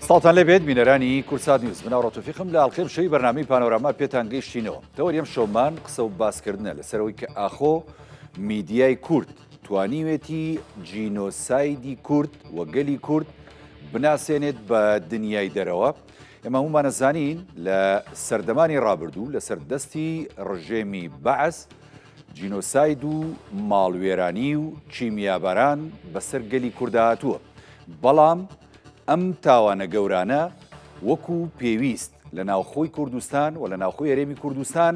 سڵاوتان لێبێت بینەرانی کوردسات نیوز من ئاڕۆ تۆفیقم لە ئەڵقەی شەوی بەرنامەی پانۆراما پێتان گەیشتینەوە تەوەری ئەم شەومان قسە و باسکردنە لەسەرەوەی کە ئاخۆ میدیای کورد توانیوێتی جینۆسایدی کورد و گەلی کورد بناسێنێت بە دنیای دەرەوە ئێمە هەموومانە زانین لە سەردەمانی ڕابردوو لەسەر دەستی ڕژێمی بەعس جینۆساید و ماڵوێرانی و کیمیاباران بەسەر گەلی کوردا هاتووە بەڵام ئەم تاوانە گەورانە وەکو پێویست لە ناوخۆی کوردستان و لە ناوخۆی هەرێمی کوردستان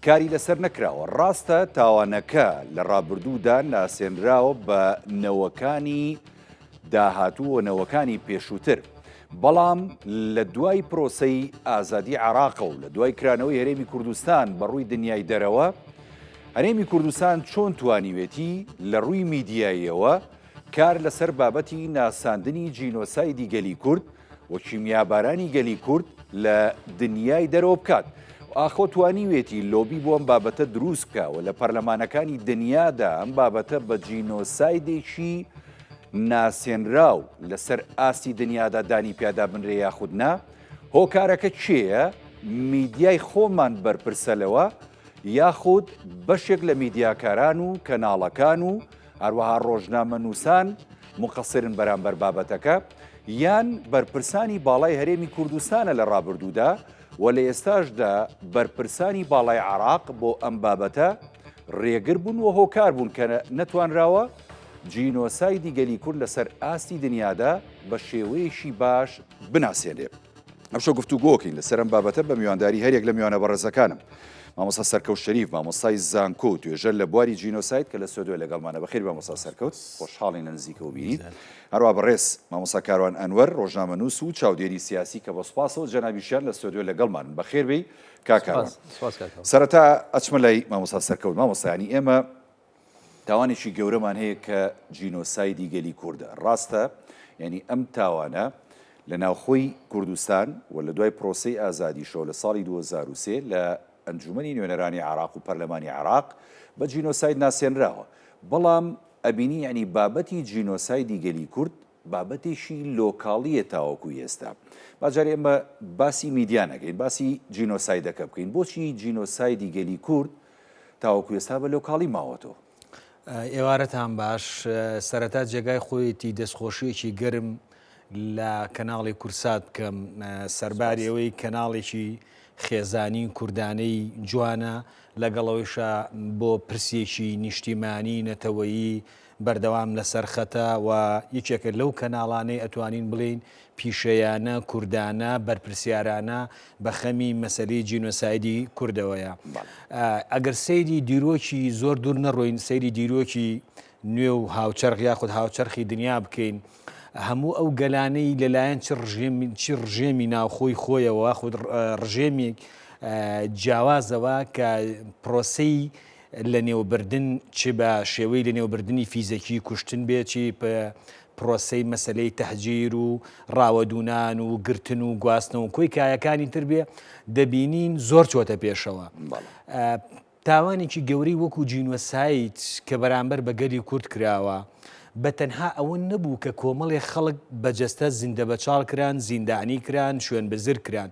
کاری لەسەر نەکراوە. ڕاستە تاوانەکە لە ڕابردوودا ناسێنراوە بە نەوەکانی داهاتوو و نەوەکانی پێشووتر، بەڵام لە دوای پرۆسەی ئازادی عێراقە و لە دوای کرانەوەی هەرێمی کوردستان بە ڕووی دنیای دەرەوە، هەرێمی کوردستان چۆن توانیوێتی لە ڕووی میدیاییەوە کار لەسەر بابەتی ناساندنی جینۆسایدی گەلی کورد و کیمیابارانی گەلی کورد لە دنیای دەرەوە بکات؟ ئاخۆ توانیوێتی لۆبی بۆ ئەم بابەتە دروست بکا و لە پەرلەمانەکانی دنیادا ئەم بابەتە بە جینۆسایدێکی ناسێنراو لەسەر ئاستی دنیادا دانی پیادا بنرێ یاخود نا؟ هۆکارەکە کێیە؟ میدیای خۆمان بەرپرسە لەوە یاخود بەشێک لە میدیاکاران و کەناڵەکان و هەروەها ڕۆژنامەنووسان موقەسرن بەرامبەر بابەتەکە یان بەرپرسانی باڵای هەرێمی کوردستانە لە ڕابردوودا و لە ئێستاشدا بەرپرسانی باڵای عێراق بۆ ئەم بابەتە ڕێگر بوون و هۆکار بوون کە نەتوانراوە جینۆسایدی گەلی کورد لەسەر ئاستی دنیادا بە شێوەیەکی باش بناسێنرێ. ئەمشەو گفتوگۆکەین لەسەر ئەم بابەتە بە میوانداری هەریەک لە میوانە بەڕێزەکانم مامۆستا سەرکەوت شەریف مامۆستای زانکۆ و توێژەر لە بواری جینۆساید کە لە سۆدۆ لەگەڵمانە بەخێر مامۆستا سەرکەوت خۆشحاڵین لە نزیکەوە بینی هەروە بەڕێز مامۆستا کاروان ئەنوەر ڕۆژنامەنووس و چاودێری سیاسی کە بە سوپاسەوە جەنابیشیان لە ستۆدیۆ لەگەڵمان بەخێر بێی کاک کاروان سەرەتا ئەچمە لای مامۆستا سەرکەوت مامۆستایانی ئێمە تاوانێکی گەورەمان هەیە کە جینۆسایدی گەلی کوردە. ڕاستە یانی ئەم تاوانە لە ناوخۆی کوردستان و لە دوای پرۆسەی ئازادیشەوە لە ساڵی 2003 لە ئەنجومەنی نوێنەرانی عێراق و پەرلەمانی عێراق بە جینۆساید ناسێنراوە. بەڵام ئەبینی یانی بابەتی جینۆسایدی گەلی کورد بابەتێکی لۆکاڵییە تاوەکو ئێستا. با جارێ ئێمە باسی میدیا نەکەین، باسی جینۆسایدەکە بکەین. بۆچی جینۆسایدی گەلی کورد تاوەکو ئێستا بە لۆکاڵی ماوەتەوە؟ ئێوارەتان باش، سەرەتا جێگای خۆیەتی دەستخۆشیەکی گەرم لە کەناڵی کورسات بکەم، سەرباری ئەوەی کەناڵێکی خێزانی کوردانەی جوانە، لەگەڵ ئەوەیشا بۆ پرسێکی نیشتیمانی نەتەوەیی بەردەوام لەسەر خەتە و یەکێکە لەو کەناڵانەی ئەتوانین بڵێین پیشەیانە، کوردانە، بەرپرسیارانە بە خەمی مەسەلەی جینۆسایدی کوردەوەیە. ئەگەر سەیری دیرۆکی زۆر دوور نەڕۆین، سەیری دیرۆکی نوێ و هاوچەرخ یاخود هاوچەرخی دنیا بکەین، هەموو ئەو گەلانەی لەلایەن چ ڕژێم چ ڕژێمی ناوخۆی خۆیەوە خود ڕژێمی جیاوازەوە کە پرۆسەی لەنێوبردن چ بە شێوەی لەنێوبردنی فیزەکی کوشتن بێ چی پرۆسەی مەسەلەی تەهجیر و ڕاوەدوونان و گرتن و گواستنەوە کۆی کایەکانی تر بێ دەبینین زۆر چۆتە پێشەوە. تاوانێکی گەورەی وەکو جینۆساید کە بەرامبەر بە گەلی کورد کراوە بە تەنها ئەوە نەبوو کە کۆمەڵێ خەڵک بە جەستە زیندەبەچاڵ کران، زیندانی کران، شوێنبزر کران.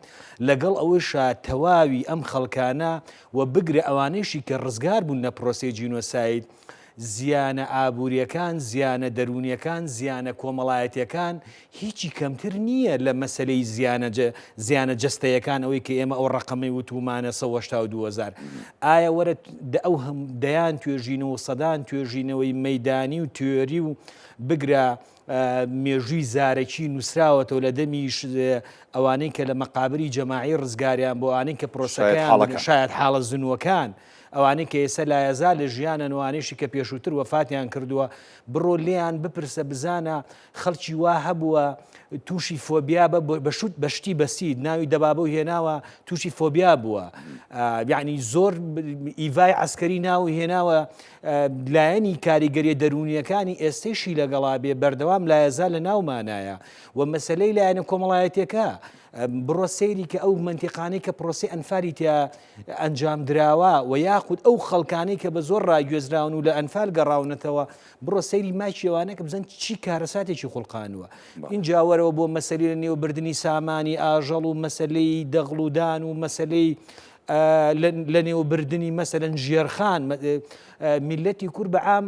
لەگەڵ ئەوەیشا تەواوی ئەم خەڵکانە و بگرە ئەوانەیشی کە ڕزگار بوون لە پرۆسەی جینۆساید، زیانە ئابوورییەکان، زیانە دەروونییەکان، زیانە کۆمەڵایەتییەکان هیچی کەمتر نییە لە مەسەلەی زیانە زیانە جەستەیەکان ئەوەی کە ئێمە ئەو ڕەقەمەی وتوومانە 182 هەزار. ئایا وەرە ئەو دەیان توێژینەوە و سەدان توێژینەوەی مەیدانی و تیۆری و بگرە مێژووی زارەکی نووسراوەتەوە لە دەمی ئەوانەی کە لە مەقابری جەماعی ڕزگاریان بۆ ئەوانەی کە پرۆسەکەیان شایەت حاڵە زنووەکان ئەوانەی کە ئێستا لایەزال لە ژیانن ئەوانەیشی کە پێشووتر وەفاتیان کردووە بڕۆ لێیان بپرسە بزانە خەڵکی وا هەبووە تووشی فۆبیا بە بە شوت بە شتی بەسیت ناوی دەبابە و هێناوە تووشی فۆبیا بووە یعنی زۆر ئیڤای عسکەری ناو هێناوە لایەنی کاریگەریە دەروونیەکانی ئێستەیشی لەگەڵا بێ بەردەوام لایەزا لە ناومانایە و مەسەلەی لایەنە کۆمەڵایەتیەکە بڕۆ سەیری کە ئەو مەنتیقانەی کە پرۆسەی ئەنفالی تیا ئەنجام دراوە و یا. یاخود ئەو خەڵکانەی کە بە زۆر ڕاگوێزراون و لە ئەنفال گەڕاونەتەوە، بڕۆ سەیری ماکی ئەوانە کە بزان چی کارەساتێکی خوڵقانووە. ئینجا وەرەوە بۆ مەسەلەی لە نێوبردنی سامانی ئاژەڵ و مەسەلەی دەغڵودان و مەسەلەی لە نێوبردنی مەسەلەن ژێرخان. میللەتی کورد بە عام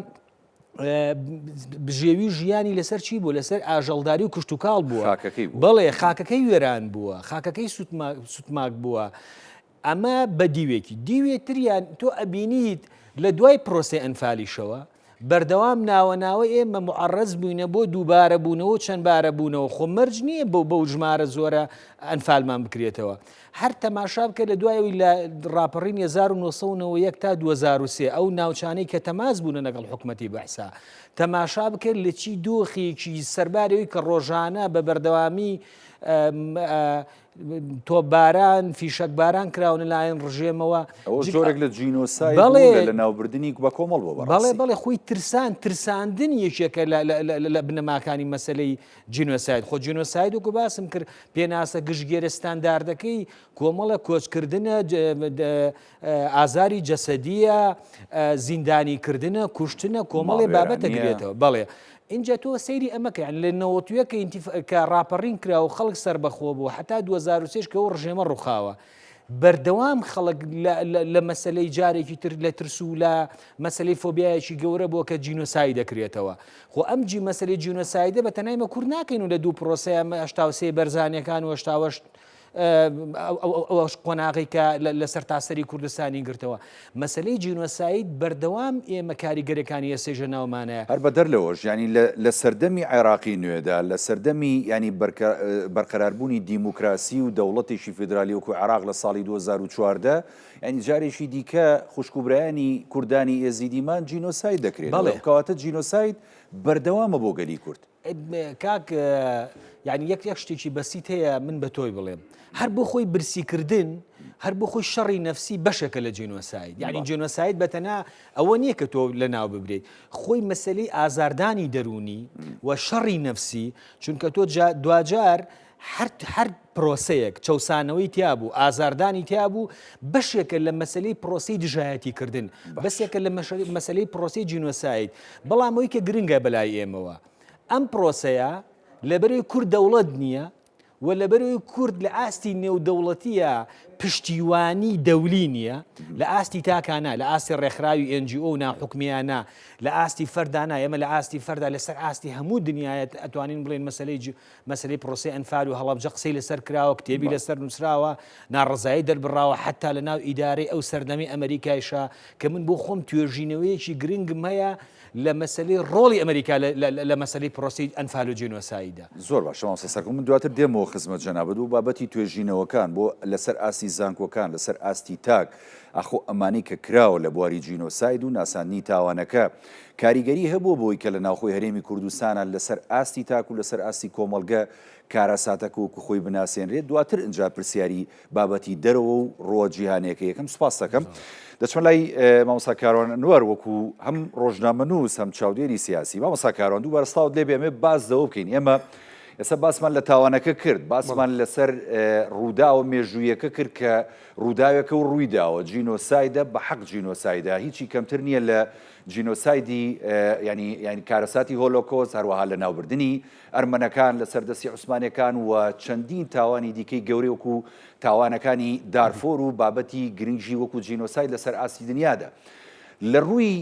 بژێوی ژیانی لەسەر چی بوو؟ لەسەر ئاژەڵداری و کشتوکاڵ بووە. خاکەکەی بووە. بەڵێ خاکەکەی وێران بووە، خاکەکەی سوتماک بووە. ئەمە بە دیوێکی. دیوێ تریان تۆ ئەبینیت لە دوای پرۆسەی ئەنفالیشەوە بەردەوام ناوە ناوە ئێمە موعەڕەز بووینە بۆ دووبارە بوونەوە و چەندبارە بوونەوە، خۆ مەرج نییە بەو بەو ژمارە زۆرە ئەنفالمان بکرێتەوە. هەر تەماشا بکە لە دوای ئەوی لە ڕاپەڕینی 1991 تا 2003 ئەو ناوچانەی کە تەماس بوونە لەگەڵ حکومەتی بەعسا تەماشا بکە لە چی دۆخێکی سەرباری ئەوی کە ڕۆژانە بە بەردەوامی تۆپباران، فیشەکباران کراون لەلایەن ڕژێمەوە. ئەوە جۆرێک لە جینۆساید بوو، لە لەناوبردنی بە کۆمەڵ بووە بەڕاستی. بەڵێ بەڵێ، خۆی ترسان، ترساندن یەکێکە لە بنەماکانی مەسەلەی جینۆساید. خۆ جینۆساید وەکو باسم کرد پێناسە گشتگێرە ستانداردەکەی کۆمەڵە کۆچکردنە، ئازاری جەسەدییە، زیندانی کردنە، کوشتنە، کۆمەڵێ بابەت دەگرێتەوە. بەڵێ. ئینجا تۆ سەیری ئەمە کە یانی لە 91 کە ئینتیف کە ڕاپەڕین کرا و خەڵک سەربەخۆ بوو هەتا 2003 کە ئەو ڕژێمە ڕووخاوە بەردەوام خەڵک لە مەسلەی جارێکی تر لە ترس و لە مەسلەی فۆبیایەکی گەورە بووە کە جینۆساید دەکرێتەوە خۆ ئەم جی مەسلەی جینۆسایدە بە تەنای مە کورد ناکەین و لە دوو پرۆسەیە 83 بەرزانیەکان و 88 ئەو قۆناغەی کە لە سەرتاسەری کوردستانی گرتەوە. مەسەلەی جینۆساید بەردەوام ئێمە کاریگەریەکانی ئێستەیش لە ناومانایە. هەر بەدەر لەوەش یانی لە سەردەمی عێراقی نوێدا، لە سەردەمی یانی بەرقەراربوونی دیموکراسی و دەوڵەتێکی فیدرالی وەکو عێراق لە ساڵی 2014 یانی جارێکی دیکە خوشک و برایانی کوردانی ئێزیدیمان جینۆساید دەکرێنەوە. کەواتە جینۆساید بەردەوامە بۆ گەلی کورد. کاک یعنی یەک یەک شتێکی بەسیت هەیە من بە تۆی بڵێم هەر بۆ خۆی برسیکردن هەر بۆ خۆی شەڕی نەفسی بەشێکە لە جینۆساید یعنی جینۆساید بەتەنا ئەوە نییە کە تۆ لە ناو ببرێت خۆی مەسلەی ئازاردانی دەرونی و شەڕی نەفسی چونکە تۆ دواجار هەر هەر پرۆسەیەک چەوسانەوەی تیا بوو ئازاردانی تیا بوو بەشێکە لە مەسلەی پرۆسی دژایەتی کردن بەسێکە لە مەسلەی پرۆسی جینۆساید بەڵام ئەوی کە گرنگە بەلای ئێمەوە ئەم پرۆسەیە لەبەرەی کورد دەوڵەت نییە و لەبەرەوەی کورد لە ئاستی نێودەوڵەتیە پشتیوانی دەولی نییە لە ئاستی تاکانە لە ئاستی ڕێکخراوی NGO و ناحکومیانە لە ئاستی فەردانە ئێمە لە ئاستی فەردا لەسەر ئاستی هەموو دنیایەت ئەتوانین بڵێن مەسلەی مەسەلەی پرۆسەی ئەنفال و هەڵەبجە قسەی لەسەر کراوە، کتێبی لەسەر نووسراوە، ناڕەزایی دەربڕاوە، حەتتا لە ناو ئیدارەی ئەو سەردەمەی ئەمەریکایشا کە من بۆ خۆم توێژینەوەیەکی گرنگم هەیە لە مەسەلەی ڕۆڵی ئەمەریکا لە مەسەلەی پرۆسەی ئەنفال و جینۆسایددا. زۆر باشە مامۆستا سەرکەوت، من دواتر دێمەوە خزمەت جەنابت بۆ بابەتی توێژینەوەکان بۆ لەسەر ئاستی زانکۆکان، لەسەر ئاستی تاک، ئاخۆ ئەمانەی کە کراوە لە بواری جینۆساید و ناساندنی تاوانەکە کاریگەری هەبووە بۆی کە لە ناوخۆی هەرێمی کوردستانا لەسەر ئاستی تاک و لەسەر ئاستی کۆمەڵگە کارەساتەکە وەکو خۆی بناسێنرێت دواتر ئنجا پرسیاری بابەتی دەرەوە و ڕووە جیهانیەکە یەکەم سوپاس دەکەم دەچمە لای مامۆستا کاروان ئەنوەر وەکو هەم ڕۆژنامەنووس هەم چاودێری سیاسی مامۆستا کاروان دووبارە سڵاوت لێ بێ ئەمێ باس لەوە بکەین ئێمە ئێستا باسمان لە تاوانەکە کرد باسمان لەسەر ڕووداوە مێژوویەکە کرد کە ڕووداوێکە و ڕووی داوە، جینۆسایدە، بە حەق جینۆسایدە، هیچی کەمتر نییە لە جینۆسایدی یانی یانی کارەساتی هۆلۆکۆست، هەروەها لەناوبردنی ئەرمەنەکان لەسەر دەستی عوسمانیەکان و چەندین تاوانی دیکەی گەورەی وەکو تاوانەکانی دارفۆر و بابەتی گرنگی وەکو جینۆساید لەسەر ئاستی دنیادا. لە ڕووی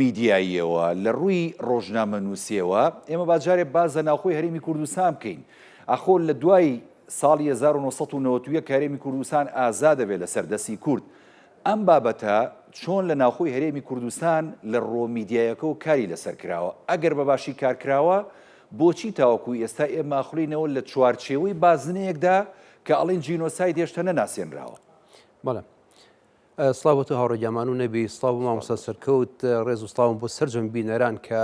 میدیاییەوە، لە ڕووی ڕۆژنامەنووسیەوە، ئێمە با جارێ باس لە ناوخۆی هەرێمی کوردستان بکەین. ئاخۆ لە دوای ساڵی 1991 کە هەرێمی کوردستان ئازاد دەبێت لەسەر دەستی کورد، ئەم بابەتە چۆن لە ناوخۆی هەرێمی کوردستان لە ڕووە میدیایەکەوە کاری لەسەر کراوە؟ ئەگەر بە باشی کار کراوە، بۆچی تاوەکو ئێستا ئێمە ئەخولێینەوە لە چوارچێوەی بازنەیەکدا کە ئەڵێن جینۆساید هێشتا نەناسێنراوە؟ بەڵێ. سڵاو بۆ تۆ هاوڕێ گیامان و نەبی سڵاو بۆ مامۆستا سەرکەوت ڕێز و سڵاوم بۆ سەرجەم بینەران کە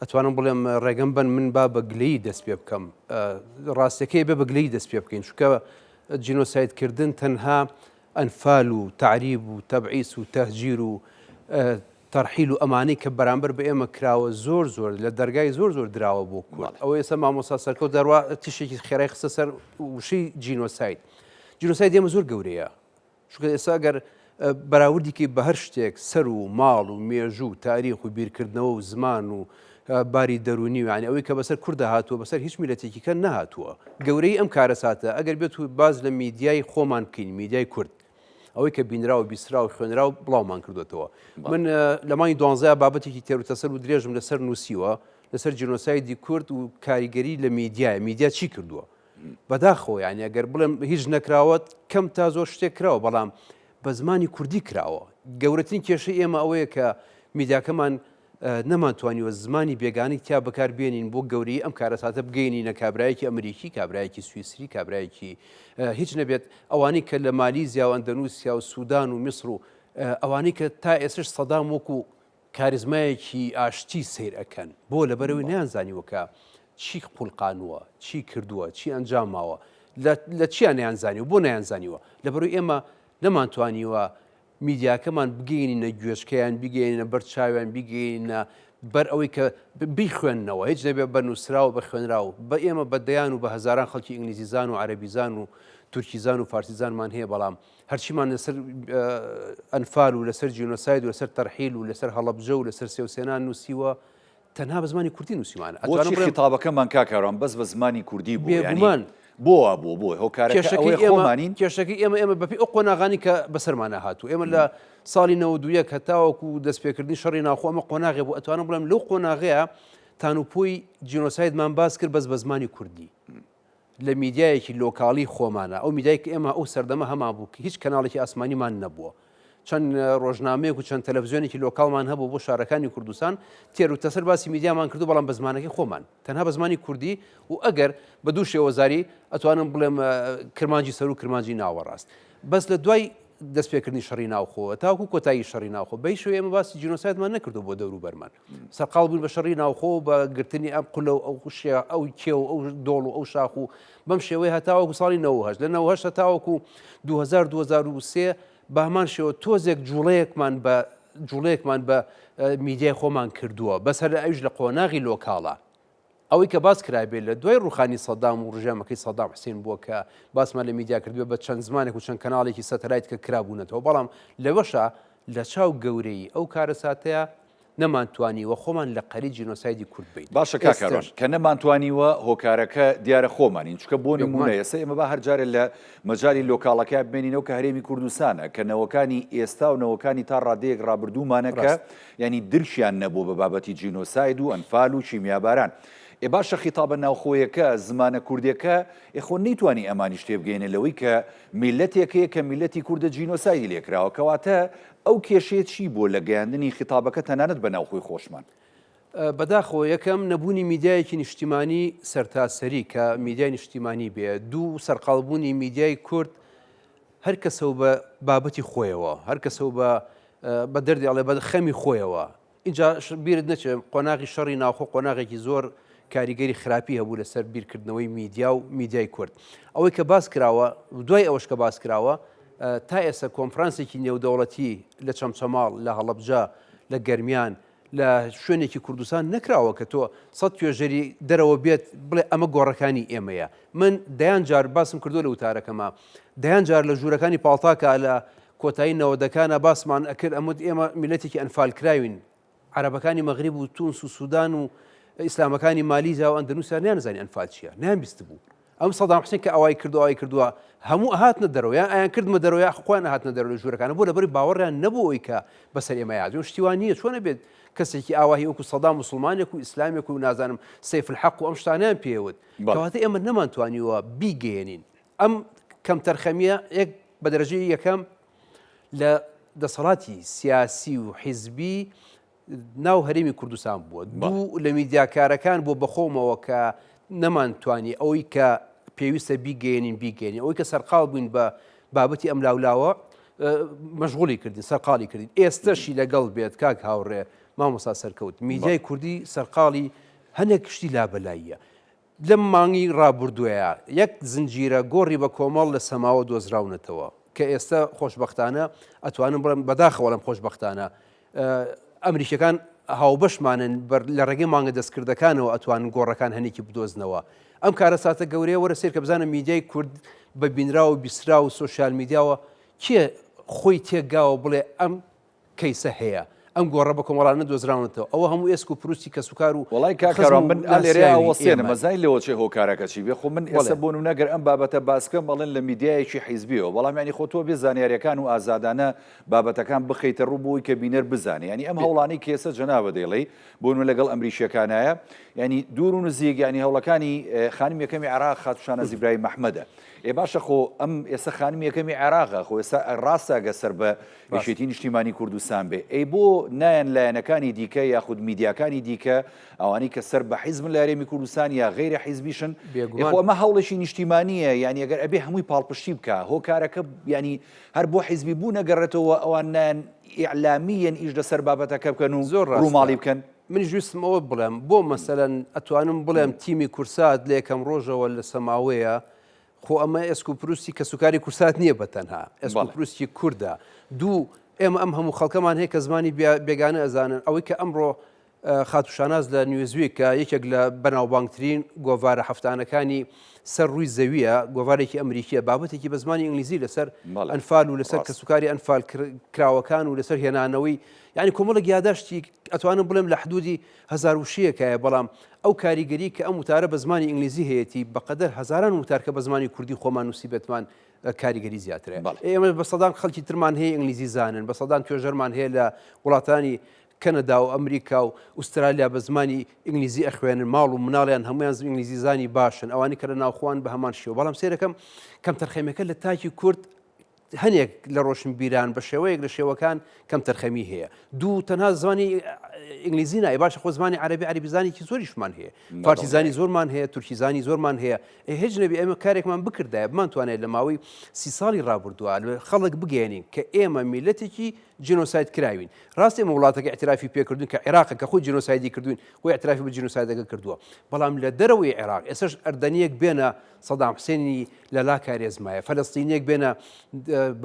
ئەتوانم بڵێم ڕێگەم بن من با بە گلەیی دەست پێ بکەم ڕاستەکەی بێ بە گلەیی دەست پێ بکەین چونکە جینۆسایدکردن تەنها ئەنفال و تەعریب و تەبعیس و تەهجیر و تەرحیل و ئەمانەی کە بەرامبەر بە ئێمە کراوە زۆر زۆر لە دەرگای زۆر زۆر دراوە بۆ کورد ئەوە ئێستا مامۆستا سەرکەوت دەروا تیشێکی خێرای خستە سەر وشەی جینۆساید جینۆساید ئێمە زۆر گەورەیە چونکە ئێستا گەر بەراوردی کەی بە هەر شتێک سەر و ماڵ و مێژوو و تاریخ و بیرکردنەوە و زمان و باری دەروونی و یانی ئەوەی کە بەسەر کوردا هاتووە بەسەر هیچ میلەتێکی کە نەهاتووە. گەورەیی ئەم کارەساتە ئەگەر بێت و باس لە میدیای خۆمان بکەین میدیای کورد ئەوەی کە بینراو بیستراو خوێنراو بڵاومان کردوێتەوە من لە مانگی دوانزەیا بابەتێکی تێروتەسەل و درێژم لەسەر نووسیوە لەسەر جینۆسایدی کورد و کاریگەری لە میدیای میدیا چی کردووە بەداخەوە یانی ئەگەر بڵێم هیچ نەکراوە کەم تا زۆر شتێک کراوە بەڵام بە زمانی کوردی کراوە گەورەترین کێشەی ئێمە ئەوەیە کە میدیاکەمان نەمانتوانیوە زمانی بێگانەی تیا بەکار بێنین بۆ گەورەی ئەم کارەساتە بگەینینە کابرایەکی ئەمریکی کابرایەکی سویسری کابرایەکی هیچ نەبێت ئەوانەی کە لە مالیزیا و ئەندەنوسیا و سودان و میسر و ئەوانەی کە تا ئێستش سەدام وەکو کاریزمایەکی ئاشتی سەیر ئەکەن بۆ لەبەرەوەی نەیانزانیوە کە چی قولقانووە چی کردووە چی ئەنجام ماوە لە چیا نەیانزانیوە بۆ نەیانزانیوە لەبەرەوەی ئێمە نەمانتوانیوە میدیاکەمان بگەینینە گوێچکەیان بیگەینە بەر چاویان بیگەینە بەر ئەوەی کە بیخوێننەوە هیچ نەبێ بە نووسراو بە خوێنراو بە ئێمە بە دەیان و بە هەزاران خەڵکی ئینگلیزیزان و عەرەبیزان و تورکیزان و فارسیزانمان هەیە بەڵام هەرچیمان لەسەر ئەنفال و لەسەر جینۆساید و لەسەر تەرحیل و لەسەر هەڵەبجە و لەسەر سێوسێنان نووسیوە تەنها بە زمانی کوردی نووسیمانە. بۆچی خیتابەکەمان کاک کاروان بەس بە زمانی کوردی بوو؟ بێگومان. بۆ وا بوو؟ بۆ هۆکارەکە ئەوەیە خۆمانین؟ کێشەکەی ئێمە ئێمە بەپێی ئەو قۆناغانی کە بەسەرمانە هاتوو ئێمە لە ساڵی 91 هەتاوەکو دەستپێکردنی شەڕی ناوخۆ ئەمە قۆناغێ بوو ئەتوانم بڵێم لەو قۆناغەیە تانوپۆی جینۆسایدمان باس کرد بەس بە زمانی کوردی. لە میدیایەکی لۆکاڵی خۆمانە، ئەو میدیای کە ئێمە ئەو سەردەمە هەمانبوو کە هیچ کەناڵێکی ئاسمانیمان نەبووە. چەند ڕۆژنامەیەک و چەند تەلەفزیۆنێکی لۆکاڵمان هەبوو بۆ شارەکانی کوردستان، تێر و تەسەر باسی میدیامان کردو بەڵام بە زمانەکەی خۆمان، تەنها بە زمانی کوردی و ئەگەر بە دوو شێوەزاری ئەتوانم بڵێم کرمانجی سەروو و کرمانجی ناوەڕاست. بەس لە دوای دەستپێکردنی شەڕی ناوخۆ تاوەکو کۆتایی شەڕی ناوخۆ بە هیچ شێوەیە ئێمە باسی جینۆسایدمان نەکردو بۆ دەوروبەرمان. سەرقاڵ بووین بە شەڕی ناوخۆ و بە گرتنی ئەم قولە و ئەو شێ ئەو کێو و ئەو دۆڵ و ئەو شاخ و بەم شێوەیە هەتاوەکو ساڵی 98 لە 98 هەتاوەکو 2000 2003 بە هەمان شێوە تۆزێک جوڵەیەکمان بە جوڵەیەکمان بە میدیای خۆمان کردووە بەس هەر ئەویش لە قۆناغی لۆکاڵە ئەوەی کە باس کرابێت لە دوای ڕوخانی سەدام و ڕژێمەکەی سەدام حسین بووە کە باسمان لە میدیا کردووە بە چەند زمانێک و چەند کەناڵێکی سەتەلایت کە کرابوونەتەوە بەڵام لەوەشا لە چاو گەورەیی ئەو کارەساتەیا نەمانتوانیوە خۆمان لە قەری جینۆسایدی کورد بەین. باشە کاک کاروان کە نەمانتوانیوە هۆکارەکە دیارە خۆمانین چونکە بۆ نموونە ئێستا ئێمە با هەر جارێ لە مەجالی لۆکاڵەکە بمێنینەوە کە هەرێمی کوردستانە کە نەوەکانی ئێستا و نەوەکانی تا ڕادەیەک ڕابردوومانە کە یانی درکیان نەبووە بە بابەتی جینۆساید و ئەنفال و کیمیاباران. ئێ باشە خیتابە ناوخۆیەکە، زمانە کوردیەکە، ئێ خۆ نەیتوانی ئەمانیش تێبگەیەنێ لەوەی کە میللەتێک هەیە کە میللەتی کوردە جینۆسایدی لێکراوە. کەواتە ئەو کێشەیە چی بووە لە گەیاندنی خیتابەکە تەنانەت بە ناوخۆی خۆشمان؟ بەداخەوە یەکەم نەبوونی میدیایەکی نیشتیمانی سەرتاسەری کە میدیای نیشتیمانی بێ، دوو سەرقاڵبوونی میدیای کورد هەر کەسە و بە بابەتی خۆیەوە، هەر کەسە و بە بە دەردی ئەڵێ بە خەمی خۆیەوە. ئینجا بیرت نەچێ قۆناغی شەڕی ناوخۆ قۆناغێکی زۆر کاریگەری خراپی هەبوو لەسەر بیرکردنەوەی میدیا و میدیای کورد. ئەوەی کە باس کراوە دوای ئەوەش کە باس کراوە تا ئێستا کۆنفرانسێکی نێودەوڵەتی لە چەمچەماڵ، لە هەڵەبجە، لە گەرمیان، لە شوێنێکی کوردستان نەکراوە کە تۆ سەد توێژەری دەرەوە بێت بڵێ ئەمە گۆڕەکانی ئێمەیە من دەیان جار باسم کردو لە وتارەکەما دەیان جار لە ژوورەکانی پاڵتاکە لە کۆتایی نەوەدەکانە باسمان ئەکرد ئەموت ئێمە میلەتێکی ئەنفال کراوین عەرەبەکانی مەغریب و تونس و سودان و ئیسلامەکانی مالیزیا و ئەندەنوسیا نیانزانی ئەنفال چییە نیان بیست بوو ئەم سەدام حسین کە ئەوای کردو ئەوای کردووە هەموو هاتنە دەرەوە یان ئەیان کردمە دەرەوە یا خۆیان هاتنە دەرەوە لە ژوورەکانە بۆ لەبەری باوەڕیان نەبوو ئەوی کە بەسەر ئێمە یادون شتی وا نییە چۆن ئەبێت کەسێکی ئاواهی وەکو سەدام موسڵمانێک و ئیسلامێک و نازانم سەیف الحەق و ئەم شتانەیان پێوت کەواتە ئێمە نەمانتوانیوە بیگەیەنین ئەم کەمتەرخەمیە یەک بە دەرەجەی یەکەم لە دەسەڵاتی سیاسی و حیزبی ناو هەرێمی کوردستان بووە دوو لە میدیاکارەکان بۆ بەخۆمەوە کە نەمانتوانی ئەوەی کە پێویستە بیگەێنین بیگەێنین ئەوەی کە سەرقاڵ بووین بە بابەتی ئەم لاولاوە مەشغولی کردین سەرقاڵی کردین ئێستەشی لەگەڵ بێت کاک هاوڕێ مامۆسا سەرکەوت میدیای کوردی سەرقاڵی هەنێک شتی لابەلاییە لەم مانگی ڕابوردوەیا یەک زنجیرە گۆڕی بە کۆمەڵ لە سەماوە دۆزراونەتەوە کە ئێستە خۆشبەختانە ئەتوانم بڵێم بەداخەوە ئەڵێم خۆشبەختانە ئەمریکیەکان هاوبەشمانن لە ڕێگەی مانگە دەستکردەکانەوە ئەتوانن گۆڕەکان هەنێکی بدۆزنەوە ئەم کارەساتە گەورەیە وەرە سێرکە بزانە میدیای کورد بە بینراو و بیسراو و سۆشیال میدیاوە کێ خۆی تێکگاوە بڵێ ئەم کەیسە هەیە ئەم گۆڕە بە کۆمەڵانە دۆزراونەتەوە ئەوە هەموو ئێسک و پروستی کەسوکار و وەڵای کاک خزم کاروان و من ئا لێرەیا ناسیاوی ئەوەستێنم ئێمەن. ئەزانی لەوە چێ هۆکارەکە چی بێ خۆ من ئێستا بەڵێ. بۆ نمونە گەر ئەم بابەتە باس بکەم ئەڵێن لە میدیایەکی حیزبیەوە بەڵام یانی خۆ تۆ بێ زانیاریەکان و ئازادانە بابەتەکان بخەیتە ڕوو بۆی کە بینەر بزانێ یانی ئەم هەوڵانەی کە ئێستا جەنابت دەیڵێی بۆ نمونە لەگەڵ ئەمریکیەکانایە یانی دوور و نزیک یانی هەوڵەکانی خانمی یەکەمی عێراق خاتوو شاناز ئیبراهیم ئەحمەدە ئێ باشە خۆ ئەم ئێستا خانمی یەکەمی عێراقە خۆ ئێستا ڕاستە ئەگەر سەر بە یەکێتی نیشتیمانی کوردستان بێ ئەی بۆ نایەن لایەنەکانی دیکە یاخود میدیاکانی دیکە ئەوانەی کە سەر بە حیزبن لە هەرێمی کوردستان یا غەیرە حیزبیشن ئێ خۆ ئەمە هەوڵێکی نیشتیمانییە یانی ئەگەر ئەبێ هەمووی پاڵپشتی بکا هۆکارەکە یانی هەر بۆ حیزبی بوون ئەگەڕێتەوە ئەوان نایەن ئیعلامییەن ئیش لەسەر بابەتەکە بکەن و زۆر ڕاستە ڕووماڵی بکەن؟ منیش ویستم ئەوە بڵێم بۆ مەسەلەن ئەتوانم بڵێم تیمی کورسات لە یەکەم ڕۆژەوە لە سەماوەیە خۆ ئەمە ئێسک و پروستی کەسوکاری کورسات نییە بە تەنها ئێسک و پروستی کوردە دوو ئێمە ئەم هەموو خەڵکەمان هەیە کە زمانی بێگانە ئەزانن ئەوەی کە ئەمڕۆ خاتوو شاناز لە نیوزویک کە یەکێک لە بەناوبانگترین گۆڤارە هەفتانەکانی سەر ڕووی زەویە گۆڤارێکی ئەمریکیە بابەتێکی بە زمانی ئینگلیزی لەسەر ئەنفال و لەسەر کەسوکاری ئەنفال کراوەکان و لەسەر هێنانەوەی یعنی کۆمەڵێک یاداشتی ئەتوانم بڵێم لە حدودی هەزار وشەیەکایە بەڵام ئەو کاریگەری کە ئەم وتارە بە زمانی ئینگلیزی هەیەتی بەقەدەر هەزاران وتار کە بە زمانی کوردی خۆمان نووسیبێتمان کاریگەری زیاترە. ئێمە بە سەدان خەڵکی ترمان هەیە ئینگلیزی زانن، بە سەدان توێژەرمان هەیە لە وڵاتانی کەنەدا و ئەمریکا و ئوسترالیا بە زمانی ئینگلیزی ئەخوێنن، ماڵ و مناڵیان هەموویان ئینگلیزی زانی باشن، ئەوانەی کە لە ناوخۆن بە هەمان شێوە. بەڵام سەیرەکەم کەمتەرخەمیەکە لە تاکی کورد هەنێک لە ڕۆشنبیران بە شێوەیەک لە شێوەکان کەمتەرخەمی هەیە. دوو تەنها زمانی ئینگلیزی نایە باشە خۆ زمانی عەرەبی عەرەبیزانێکی زۆریشمان هەیە فارسیزانی زۆرمان هەیە تورکیزانی زۆرمان هەیە هیچ نەبی ئێمە کارێکمان بکردایە بمانتوانێت لە ماوەی سی ساڵی ڕابردووە خەڵک بگەێنین کە ئێمە میلەتێکی جینۆساید کراوین ڕاست ئێمە وڵاتەکە اعترافی پێکردون کە عێراق کە خۆی جینۆسایدی کردوین خۆی اعترافی بە جینۆسایدەکە کردووە بەڵام لە دەرەوەی عێراق ئێستاش ئەردەنیەک بێنە سەدام حسێنی لەلا کارێزمایە فەلەستینیەک بێنە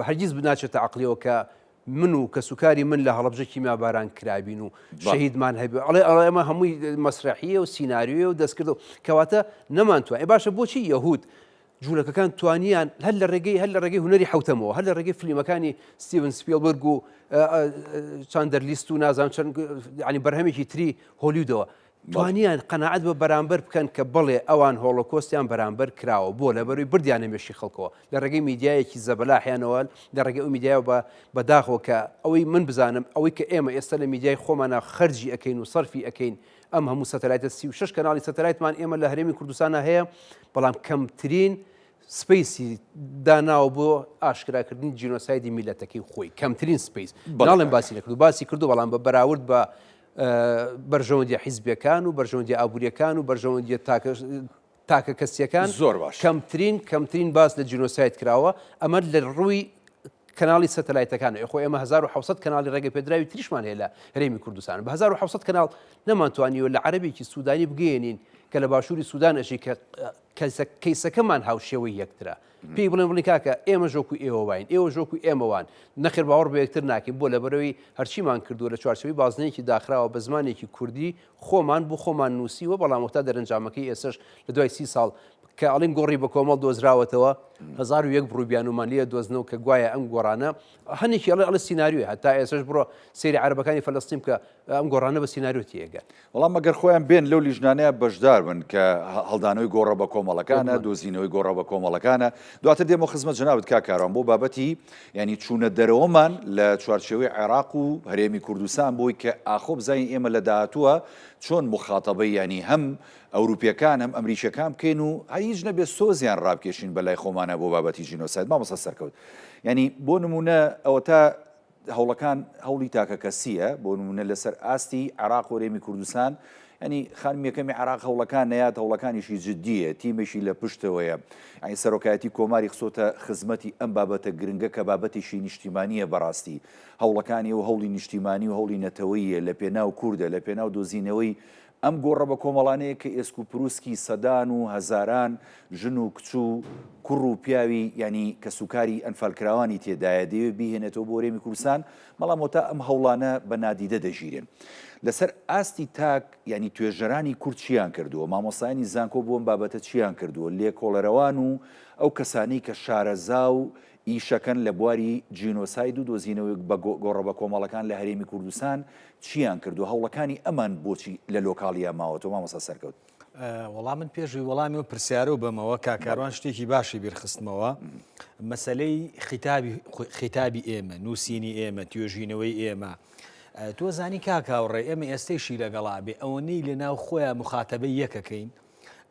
هەرگیز بناچێتە عقلیەوە کە من و کەسوکاری من لە هەڵەبجە کیمیاباران کرابین و شەهیدمان هەبێ ئەڵێ ئەڵێ ئەمە هەمووی مەسرەحیە و سیناریۆیە و دەستکرد و کەواتە نەمانتوان ئێ باشە بۆچی یەهود جوولەکەکان توانیان هەر لە ڕێگەی هەر لە ڕێگەی هونەری حوتەمەوە هەر لە ڕێگەی فلیمەکانی ستیڤن سپیلبرگ و چاندەرلیست و نازان چەند ینی بەرهەمێکی تری هۆلیودەوە توانیان قەناعەت بە بەرامبەر بکەن کە بەڵێ ئەوان هۆڵۆکۆستیان بەرامبەر کراوە، بۆ؟ لەبەروی بردیانە مێشکی خەڵکەوە لە ڕێگەی میدیایەکی زەبەلاحیانەوە، لە ڕێگەی ئەو میدیایەوە بە بەداخەوە کە ئەوەی من بزانم ئەوەی کە ئێمە ئێستا لە میدیای خۆمانا خەرجی ئەکەین و سەرفی ئەکەین ئەم هەموو سەتەلایتە 36 کەناڵی سەتەلایتمان ئێمە لە هەرێمی کوردستانا هەیە بەڵام کەمترین space ی داناوە بۆ ئاشکراکردنی جینۆسایدی میلەتەکەی خۆی کەمترین space ناڵێم باسی نەکردو باسی کردو بەڵام بە بەراورد بە بەرژەوەندیە حیزبیەکان و بەرژەوەندیە ئابووریەکان و بەرژەوەندیە تاکە تاکە کەسیەکان زۆر باش کەمترین کەمترین باس لە جینۆساید کراوە ئەمە لە ڕووی کەناڵی سەتەلایتەکان خۆ ئێمە 1970 کەناڵی ڕێگە پێدراوی تریشمان هەیە لە هەرێمی کوردستان بە 1970 کەناڵ نەمانتوانیوە لە عەرەبێکی سوودانی بگەیەنین کە لە باشووری سوودان ئەژی کە کەیسەکەمان هاوشێوەی یەکترە پێی بڵێن بڵێن کاکە ئێمە ژۆکو ئێوە واین ئێوە ژۆکو ئێمە وان نەخێر باوەڕ بە یەکتر ناکەین بۆ لەبەرەوەی هەرچیمان کردووە لە چوارچێوەی بازنەیەکی داخراوە بە زمانێکی کوردی خۆمان بۆ خۆمان نووسیوە بەڵام وەتا دەرەنجامەکەی ئێسش لە دوای سی ساڵ کە ئەڵین گۆڕی بە کۆمەڵ دۆزراوەتەوە 1001 بڕوبیانومان لێ دۆزنەوە کە گوایە ئەم گۆڕانە هەنێکی ئەڵێ ئەڵێ سیناریۆیە هەتا ئێسش بڕۆ سەیری عەرەبەکانی فەلەستین بکە ئەم گۆڕانە بە سیناریۆ تێگەن. بەڵام ئەگەر خۆیان بێن لەو لیژنانەیە بەشدار بن کە هەڵدانەوەی گۆڕە بە کۆمەڵەکانە، دۆزینەوەی گۆڕە بە کۆمەڵەکانە، دواتر دێمەوە خزمەت جەنابت کاک کاروان بۆ بابەتی یانی چوونە دەرەوەمان لە چوارچێوەی عێراق و هەرێمی کوردستان بۆی کە ئاخۆ بزانین ئێمە لە داهاتووە چۆن موخاتەبەی یانی هەم ئەوروپیەکان هەم ئەمریکیەکان بکەین و هەر هیچ نەبێ سۆزیان ڕابکێشین بە لای خۆمانە بۆ بابەتی جینۆساید مامۆستا سەرکەوت یانی بۆ نمونە ئەوەتا هەوڵەکان هەوڵی تاکەکەسییە، بۆ نموونە لەسەر ئاستی عێراق و هەرێمی کوردستان، یانی خانمی یەکەمی عێراق هەوڵەکان نەیات هەوڵەکانیشی جددییە، تیمێکی لە پشتەوەیە، یانی سەرۆکایەتی کۆماری خستۆتە خزمەتی ئەم بابەتە گرنگە کە بابەتێکی نیشتیمانییە بەڕاستی هەوڵەکانی ئەو هەوڵی نیشتیمانی و هەوڵی نەتەوەییە لە پێناو کوردە، لە پێناو دۆزینەوەی ئەم گۆڕە بە کۆمەڵانەیە کە ئێسک و پروسکی سەدان و هەزاران ژن و کچ و کوڕ و پیاوی یانی کەسوکاری ئەنفالکراوانی تێدایە دەیەوێت بیهێنێتەوە بۆ هەرێمی کوردستان، بەڵام وەتا ئەم هەوڵانە بە نادیدە دەگیرێن. لەسەر ئاستی تاک یانی توێژەرانی کورد چیان کردووە، مامۆستایانی زانکۆ بۆ ئەم بابەتە چیان کردووە، لێکۆڵەرەوان و ئەو کەسانەی کە شارەزا و. ئیشەکەن لە بواری جینۆساید و دۆزینەوەی بە گۆڕە بە کۆمەڵەکان لە هەرێمی کوردستان چیان کردووە هەوڵەکانی ئەمان بۆچی لە لۆکاڵیا ماوەتەوە مامۆستا سەرکەوت؟ وەڵا من پێشوی وەڵامی و پرسیارە و بەمەوە کاک کاروان شتێکی باشی بیرخستمەوە مەسلەی خیتابی خیتابی ئێمە نووسینی ئێمە توێژینەوەی ئێمە تۆ زانی کاک هاوڕێ ئێمە ئێستەیشی لەگەڵا بێ ئەوەنەی لە ناو خۆیان مخاتەبەی یەکەکەین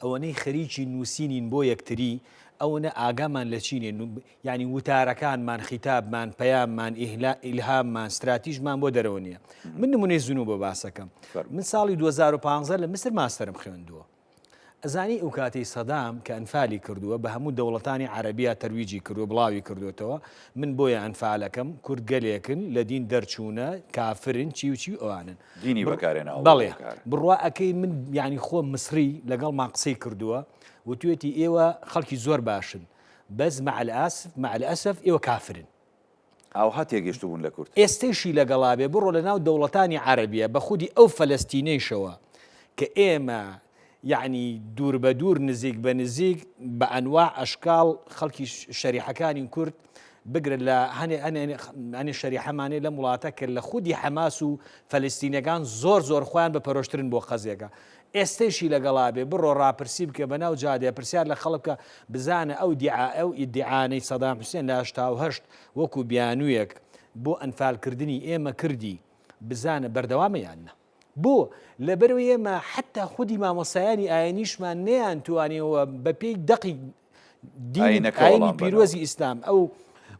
ئەوەنەی خەریکی نووسینین بۆ یەکتری ئەوەنە ئاگامان لە چینێ یعنی وتارەکانمان خیتابمان پەیاممان ئیلهاممان ستراتیژمان بۆ دەرەوە نییە من نمونەی زنوو بۆ باسەکەم من ساڵی 2015 لە میسر ماستەرم خوێندووە ئەزانی ئەو کاتەی سەدام کە ئەنفالی کردووە بە هەموو دەوڵەتانی عەرەبیا تەرویجی کردووە بڵاوی کردوێتەوە من بۆیە ئەنفالەکەم کورد گەلێکن لە دین دەرچوونە کافرن چی و چی و ئەوانن دینی بەکارێناوە بەڵێ بڕوا ئەکەی من یعنی خۆم مسری لەگەڵمان قسەی کردووە وتوێتی ئێوە خەڵکی زۆر باشن بەس مع الاسف مع الاسف ئێوە کافرن. ئاوها تێگەشتبوون لە کورد. ئێستەیشی لەگەڵا بێ بڕۆ لە ناو دەوڵەتانی عەرەبیە بە خودی ئەو فەلەستینەیشەوە کە ئێمە یەعنی دوور بە دوور نزیک بە نزیک بە ئەنواع ئەشکاڵ خەڵکی شەریحەکانی کورد بگرە لە هەنێ هەنێ هەنێ شەریحەمانێ لەم وڵاتە کە لە خودی حەماس و فەلەستینەکان زۆر زۆر خۆیان بە پەرۆشترن بۆ قەزیەکە ئێستەیشی لەگەڵا بێ بڕۆ ڕاپرسی بکە بەناو جادەیا پرسیار لە خەڵک بکە بزانە ئەو دیعائە و ئیدیعانەی سەدام حوسێن لە 88 وەکو بیانوویەک بۆ ئەنفالکردنی ئێمە کردی بزانە بەردەوامە یان نا؟ بۆ؟ لەبەرئەوەی ئێمە حەتا خودی مامۆستایانی ئاینیشمان نەیانتوانیەوە بەپێی دەقی دینی ئاینەکە ئاینی وەڵام بەنەوە. پیرۆزی ئیسلام ئەو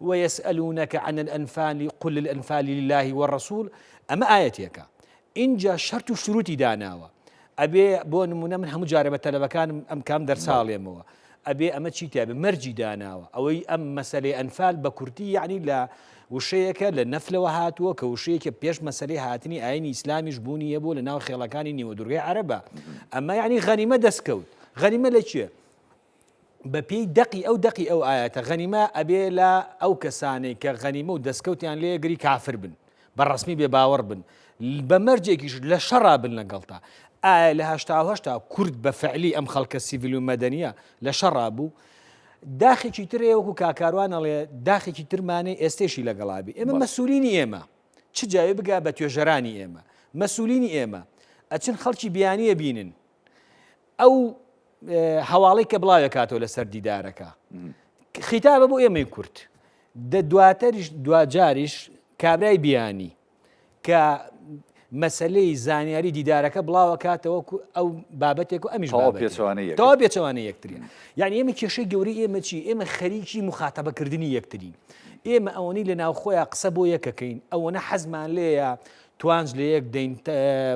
ويسألونك عن الأنفال قل الأنفال لله والرسول ئەمە ئایەتێکە ئینجا شەرت و شروتی داناوە ئەبێ بۆ نمونە من هەموو جارێ بە تەلەبەکانم ئەم کام دەرساڵێمەوە ئەبێ ئەمە چی تیاێ مەرجی داناوە ئەوەی ئەم مەسلەی ئەنفال بە کورتی یعنی لە وشەیەکە لە نەفلەوە هاتووە کە وشەیەکە پێش مەسلەی هاتنی ئاینی ئیسلامیش بوونی هەبوو لە ناو خێڵەکانی نیوەدورگەی عەرەبە ئەمە یعنی غەنیمە دەستکەوت غەنیمە لە کوێ بە پێی دەقی ئەو دەقی ئەو ئایەتە غەنیمە ئەبێ لە ئەو کەسانەی کە غەنیمە و دەستکەوتیان لێ گری کافر بن بە ڕەسمی بێ باوەڕ بن بە مەرجێکیش لە شەڕا بن لەگەڵتا ئایا لە هەشتا و هەشتا کورد بە فعلی ئەم خەڵکە سیڤیل و مەدەنیە لە شەڕا بوو داخێکی تر هەیە وەکو کاکاروان ئەڵێ داخێکی ترمانەی ئێستێشی لەگەڵابی ئێمە مەسولینی ئێمە چ جاوێ بگا بە توێژەرانی ئێمە مەسولینی ئێمە ئەچن خەڵکی بیانیە بینن ئەو هەواڵی کە بڵاوێکاتەوە لەسەر دیدارەکە خیتابە بۆ ئێمەی کورد دە دواتریش دواجاریش کابرای بیانی کە مەسلەی زانیاری دیدارەکە بڵاوەکاتەوە ئەو بابەتێک و ئەمیش پێچوانەوە پێچوانە یەکتری یعنی ئێمە کێشەی گەورەی ئێمە چی ئێمە خەریکی مخاتەبەکردنی یەکترین ئێمە ئەوەنەی لە ناوخۆیان قسە بۆ یەکەکەین ئەوەنە حەزمان لێیە توانج لە یەک دەین،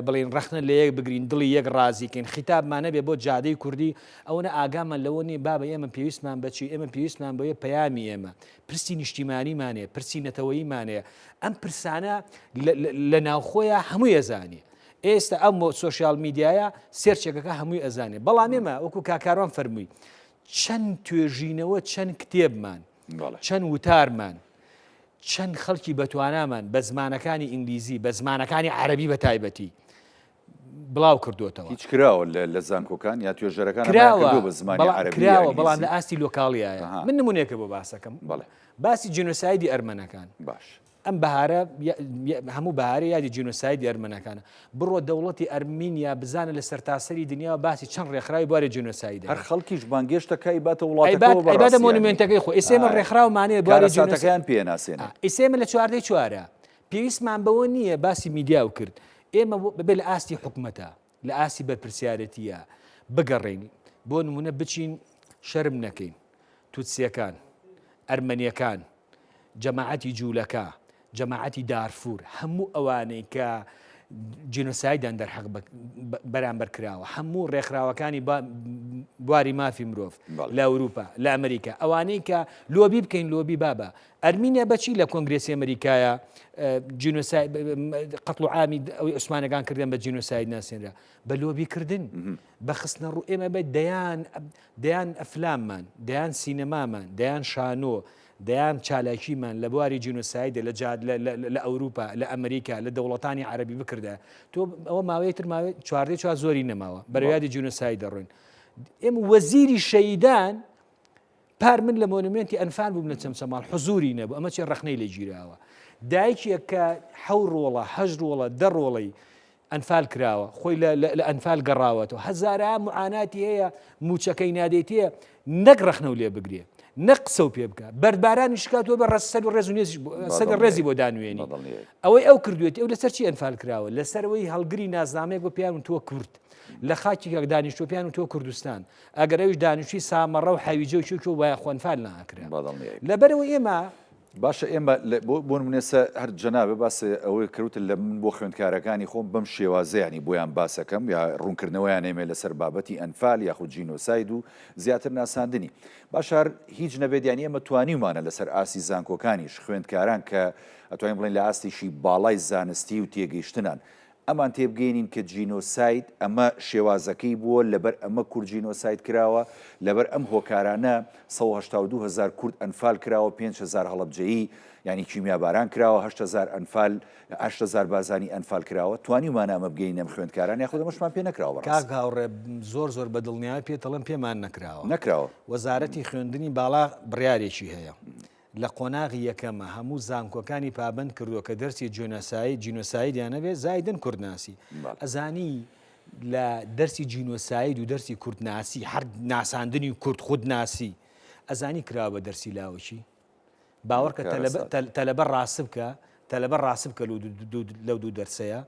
بڵێین ڕەخنە لە یەک بگرین، دڵی یەک ڕازی کەین، خیتابمان نەبێ بۆ جادەی کوردی، ئەوەنە ئاگامان لەوە نییە بابە ئێمە پێویستمان بە چی، ئێمە پێویستمان بەوەیە پەیامی ئێمە، پرسی نیشتیمانیمان هەیە، پرسی نەتەوەییمان هەیە، ئەم پرسانە لە ناوخۆیا هەمووی ئەزانێ. ئێستا ئەم سۆشیال میدیایە search ێکەکە هەمووی ئەزانێ. بەڵام ئێمە وەکو کاک کاروان فەرمووی چەند توێژینەوە چەند کتێبمان، چەند وتارمان، چەند خەڵکی بەتوانامان بە زمانەکانی ئینگلیزی بە زمانەکانی عەرەبی بە تایبەتی بڵاو کردوێتەوە هیچ کراوە لە زانکۆکان یا توێژەرەکان کراوە بە زمانی عەرەبی کراوە بەڵام لە ئاستی local یایە من نمونێکە بۆ باسەکەم بەڵێ باسی جینۆسایدی ئەرمەنەکان باش ئەم بەهارە هەموو بەهارە یادی جینۆسایدی ئەرمەنەکانە. بڕۆ دەوڵەتی ئەرمینیا بزانە لە سەرتاسەری دنیاوە باسی چەند ڕێکخراوی بواری جینۆساید هەر خەڵکیش بانگێشت دەکا ئەیباتە وڵاتەکەوە بە ئەیباتە monument ەکەی خۆی. ئێستا ئێمە ڕێکخراومان هەیە بواری کارەساتەکەیان پێ ناسێنێ. ئێستا ئێمە لە چواردەی چوارە پێویستمان بەوە نییە باسی میدیا و کرد. ئێمە بەبێ لە ئاستی حکومەتە لە ئاستی بەرپرسیارێتیە بگەڕێین بۆ نمونە بچین شەرم نەکەین توتسیەکان ئەرمەنیەکان جەماعەتی جوولەکە، جەماعەتی دارفور، هەموو ئەوانەی کە جینۆسایدیان دەرحەق بەرامبەر کراوە، هەموو ڕێکخراوەکانی بواری مافی مرۆڤ لە ئەوروپا، لە ئەمریکا، ئەوانەی کە لۆبی بکەین لۆبی بابە ئەرمینیا بەچی لە کۆنگرێسی ئەمریکایە جینۆساید قەتڵ و عامی ئەوی عوسمانەکان کردن بە جینۆساید ناسێنرا بە لۆبیکردن بە خستنە ڕوو ئێمە بە دەیان دەیان ئەفلاممان، دەیان سینەمامان، دەیان شانۆ، دەیان چالاکیمان لە بواری جینۆسایدە لە جاد لە ئەوروپا، لە ئەمریکا، لە دەوڵەتانی عەرەبی بکردایە. تۆ ئەوە ماوەیە تر ماوەی چواردەی چوار زۆری نەماوە. بەرەو یادی جینۆساید دەڕۆین. ئێمە وەزیری شەهیدان. پار من لە مۆنومێنتی ئەنفال بووم لە چەمچەماڵ حزوری نەبوو ئەمە چێ ڕەخنەی لێ گیراوە دایکێک کە حەو ڕۆڵە هەشت ڕۆڵە دە ڕۆڵەی ئەنفال کراوە خۆی لە ئەنفال گەڕاوەتەوە هەزارا معاناتی هەیە موچەکەی نادێتێ نەک ڕەخنە و لێ بگرێ نەک قسە و پێ بکە بەردبارانی شکاتوە بە ڕەسەر و ڕێز و نێزی سەر ڕێزی بۆ دانوێنی ئەوەی ئەو کردوێتی ئەو لەسەر چی ئەنفال کراوە لەسەرەوەی هەڵگری نازنامەیەک بۆ پیان و تۆ کورد لە خاکی دانیشتوە پیان و تۆ کوردستان ئەگەر ئەویش دانیشتوی سامەڕە و حەویجە و کوێ وایە خۆ ئەنفال ناکرا لەبەرەوە ئێمە باشە ئێمە بۆ نمونە سە هەر جەنابە باس ئەوەی کردوتە لە من بۆ خوێندکارەکانی خۆم بەم شێوازەیانی بۆیان باسەکەم یا ڕوونکردنەوەیان ئێمە لەسەر بابەتی ئەنفال یاخود جینۆساید و زیاتر ناساندنی باشە هەر هیچ نەبێت یانی ئێمە توانیومانە لەسەر ئاستی زانکۆکانیش خوێندکاران کە ئەتوانین بڵێین لە ئاستێکی باڵای زانستی و تێگەیشتنان ئەمان تێبگەینین کە جینۆساید ئەمە شێوازەکەی بووە، لەبەر ئەمە کورد جینۆساید کراوە، لەبەر ئەم هۆکارانە 182 هەزار کورد ئەنفال کراوە، 5000 هەڵەبجەیی یانی کیمیاباران کراوە، 8000 ئەنفال 8000 بارزانی ئەنفال کراوە، توانیومانە ئەمە بگەینە ئەم خوێندکاران یاخود ئەمەشمان پێ نەکراوە بەڕاستی؟ کاک هاوڕێ زۆر زۆر بە دڵنیایی پێت ئەڵێم پێمان نەکراوە. نەکراوە. وەزارەتی خوێندنی باڵا بڕیارێکی هەیە. لە قۆناغی یەکەمە هەموو زانکۆکانی پابەند کردووە کە دەرسی جۆنەساید جینۆسایدیان هەبێت زایدن کوردناسی ئەزانی لە دەرسی جینۆساید و دەرسی کوردناسی هەر ناساندنی کورد خودناسی ئەزانی کراوە بە دەرسی لاوەکی باوەڕکە تەلەبە ڕاست بکە تەلەبە ڕاست بکە لەو دوو دەرسەیە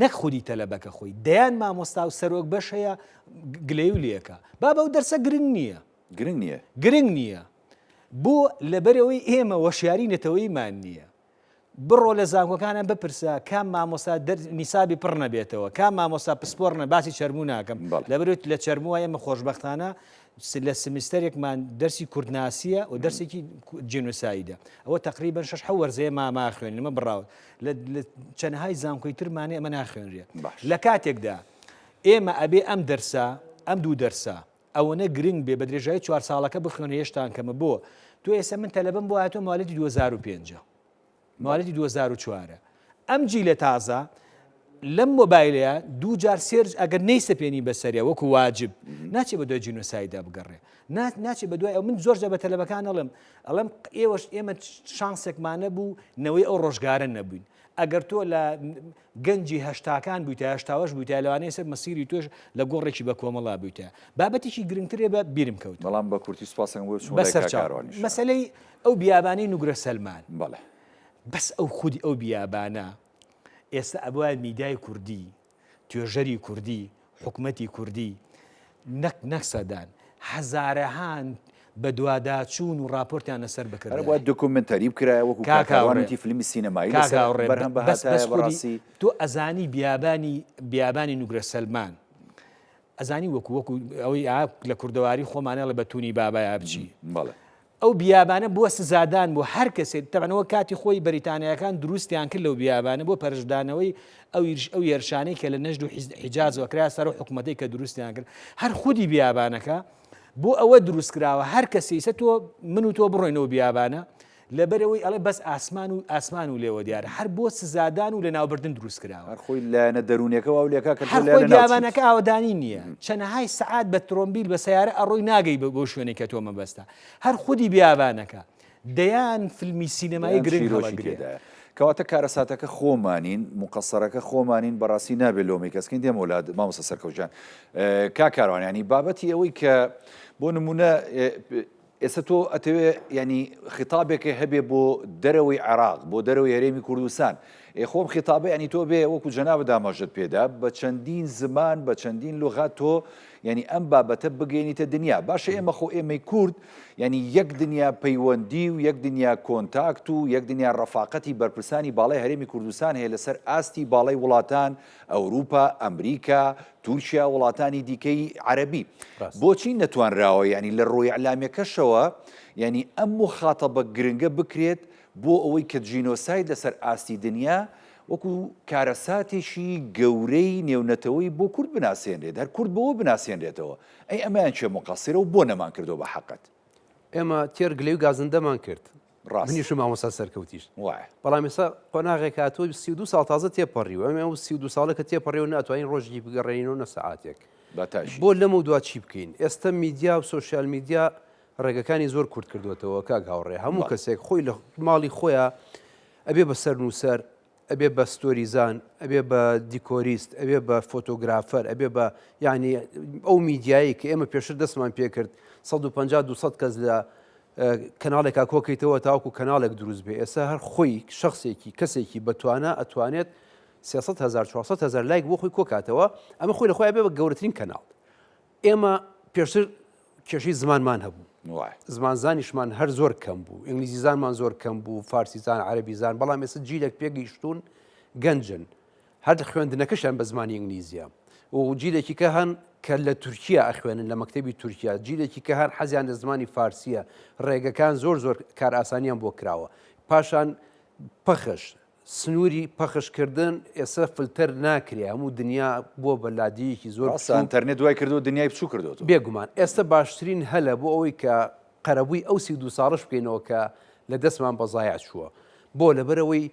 نەک خودی تەلەبەکە خۆی دەیان مامۆستا و سەرۆک بەش هەیە گلەی و لەکە بابە و دەرسە گرنگ نییە گرنگ نییە. گرنگ نییە. بۆ؟ لەبەرئەوەی ئێمە وەشیاری نەتەوەییمان نییە. بڕۆ لە زانکۆکانان بپرسە کام مامۆستا دەر نیسابی پڕ نەبێتەوە، کام مامۆستا پسپۆڕ نە باسی چەرموو ناکەم. لەبەرئەوەی لە چەرمووە ئێمە خۆشبەختانە لە سمستەرێکمان دەرسی کوردناسییە و دەرسێکی جینۆسایدە. ئەوە تەقریبەن شەش حەو وەرزەیە ما ماخوێنین ئەمە بڕاوە. لە چەنەهای زانکۆی ترمانەیە ئەمە ناخوێنرێ. لە کاتێکدا ئێمە ئەبێ ئەم دەرسە ئەم دوو دەرسە ئەوەنە گرنگ بێ بە درێژایی چوار ساڵەکە بخوێنە هێشتان کەمە بۆ تۆ ئێستا من تەلەبەم بۆ هاتووە موالیدی 2005 موالیدی 2004 ئەم جیلە تازە لەم مۆبایلەیە دوو جار search ئەگەر نەیسەپێنی بەسەریا وەکو واجب ناچێ بە دوای جینۆسایدا بگەڕێ ناچێ بە دوای ئەو من زۆر جار بە تەلەبەکان ئەڵێم ئەڵێم ئێوەش ئێمە شانسێکمان نەبوو نەوەی ئەو ڕۆژگارە نەبووین ئەگەر تۆ لە گەنجی هەشتاکان بوویتایە هەشتاوەش بوویتایە لەوانەیە سەر مەسیری تۆش لە گۆڕێکی بە کۆمەڵا بوویتایە. بابەتێکی گرنگترێ بە بیرم کەوت. بەڵام بە کورتی سوپاستەکەم بۆ چوونە لای کاک کاروانیش. مەسەلەی ئەو بیابانەی نوگرە سەلمان. بەڵێ. بەس ئەو خودی ئەو بیابانە ئێستا ئەبوایە میدیای کوردی، توێژەری کوردی، حکومەتی کوردی نەک نەک سەدان، هەزارەهان بەدواداچوون و ڕاپۆرتیان لەسەر بکردایە. هەر بوایە دۆکۆمێنتاری بکرایە وەکو کاک کاروان وتی فیلمی سینەمایی لەسەر بەرهەم بهاتایە بەڕاستی. تۆ ئەزانی بیابانی بیابانی نوگرە سەلمان ئەزانی وەکو وەکو ئەوەی لە کوردەواری خۆمانە ئەڵێ بە تونی بابایا بچی. بەڵێ. ئەو بیابانە بووە سزادان بۆ هەر کەسێک، تەبعەن ئەوە کاتی خۆی بەریتانیایەکان دروستیان کرد لەو بیابانە بۆ پەرشدانەوەی ئەو ئەو هێرشانەی کە لە نەژد و حیجازەوە کرایە سەر ئەو حکومەتەی کە دروستیان کرد، هەر خودی بیابانەکە بۆ ئەوە دروست کراوە هەر کەسێ ئیسە تۆ من و تۆ بڕۆینەوە بیابانە لەبەرئەوەی ئەڵێ بەس ئاسمان و ئاسمان و لێوە دیارە هەر بۆ سزادان و لەناوبردن دروست کراوە. هەر خۆی لایەنە دەروونیەکە وا لێکا کە تۆ هەر لایەنە خۆی ناوچیت. بیابانەکە ئاوەدانی نییە چەنەهای سەعات بە ترۆمبیل بە سەیارە ئەڕۆی ناگەی بەو شوێنەی کە تۆ مەبەستە هەر خودی بیابانەکە دەیان فیلمی سینەمایی دەیان گرنگ چیرۆکی هەڵەگرێ. تێدایە. کەواتە کارەساتەکە خۆمانین، موقەسەرەکە خۆمانین، بەڕاستی نابێ لۆمەی کەس بکەین، دێمەوە لات مامۆستا سەرکەوت گیان. کاک کاروان یانی بابەتی ئەوەی کە بۆ نموونە ئێستا تۆ ئەتەوێ یانی خیتابێکێ هەبێ بۆ دەرەوەی عێراق بۆ دەرەوەی هەرێمی کوردستان ئێ خۆم خیتابە ینی تۆ بێ وەکو جەنابت ئاماژەت پێدا بە چەندین زمان بە چەندین لغات تۆ یعنی ئەم بابەتە بگەێنیتە دنیا باشە ئێمە خۆ ئێمەی کورد یعنی یەک دنیا پەیوەندی و یەک دنیا کۆنتاکت و یەک دنیا ڕەفاقەتی بەرپرسانی باڵای هەرێمی کوردستان هەیە لەسەر ئاستی باڵای وڵاتان ئەوروپا، ئەمریکا، تورکیا، وڵاتانی دیکەی عەرەبی. بۆچی نەتوانراوە یانی لە ڕووی ئیعلامیەکەشەوە یانی ئەم موخاتەبە گرنگە بکرێت بۆ ئەوەی کە جینۆساید لەسەر ئاستی دنیا وەکو کارەساتێکی گەورەی نێونەتەوەی بۆ کورد بناسێنرێت هەر کورد بەوە بناسێنرێتەوە ئەی ئەمەیان کێ موقەسیرە و بۆ نەمانکردووە بە حەقت؟ ئێمە تێر گلەی و گازندەمان کرد. ڕاست. منیش و مامۆستا سەرکەوتیش. وایە. بەڵام ئێستا قۆناغێک هاتووە 32 ساڵ تازە تێپەڕیوە ئەمە ئەو 32 ساڵە کە تێپەڕیوە ناتوانین ڕۆژێکی بگەڕێنینەوە نە سەعاتێک. بە تاکی. بۆ لەمەو دوا چی بکەین؟ ئێستا میدیا و سۆشیال میدیا ڕێگەکانی زۆر کورت کردووەتەوە کاک هاوڕێ، هەموو کەسێک خۆی لە ماڵی خۆیا ئەبێ بە سەرنووسەر، ئەبێ بە ستۆریزان، ئەبێ بە دیکۆریست، ئەبێ بە فۆتۆگرافەر، ئەبێ بە یعنی ئەو میدیایی کە ئێمە پێشتر دەستمان پێکرد 150 200 کەس لە کەناڵێکا کۆکەیتەوە تاوەکو کەناڵێک دروست بێ ئێستا هەر خۆی شخصێکی کەسێکی بەتوانا ئەتوانێت 300 هزار 400 هزار لایک بۆ خۆی کۆکاتەوە ئەمە خۆی لە خۆی بێ بە گەورەترین کەناڵ ئێمە پێشتر کێشەی زمانمان هەبوو زمانزانیشمان هەر زۆر کەم بوو ئینگلیزیزانمان زۆر کەم بوو فارسیزان عەربیزان بەڵام ئێستا جیلێک پێگەیشتون گەنجن هەر خوێندنەکەشیان بە زمانی ئینگلیزیە و جیلێکی کە هەن کە لە تورکیا ئەخوێنن لە مەکتەبی تورکیا جیلێکی کە هەن حەزیان لە زمانی فارسیە ڕێگەکان زۆر زۆر کارئاسانیان بۆ کراوە پاشان پەخش سنووری پەخش کردن ئێستا فلتەر ناکرێ هەموو دنیا بووە بە لادێیەکی زۆر ڕاستە بچووک. ئەنتەرنێت وای کردووە دنیای بچووک کردۆتەوە. بێگومان ئێستا باشترین هەلە بۆ ئەوەی کە قەرەبووی ئەو 32 ساڵەش بکەینەوە کە لە دەستمان بە زایع چووە. بۆ؟ لەبەرئەوەی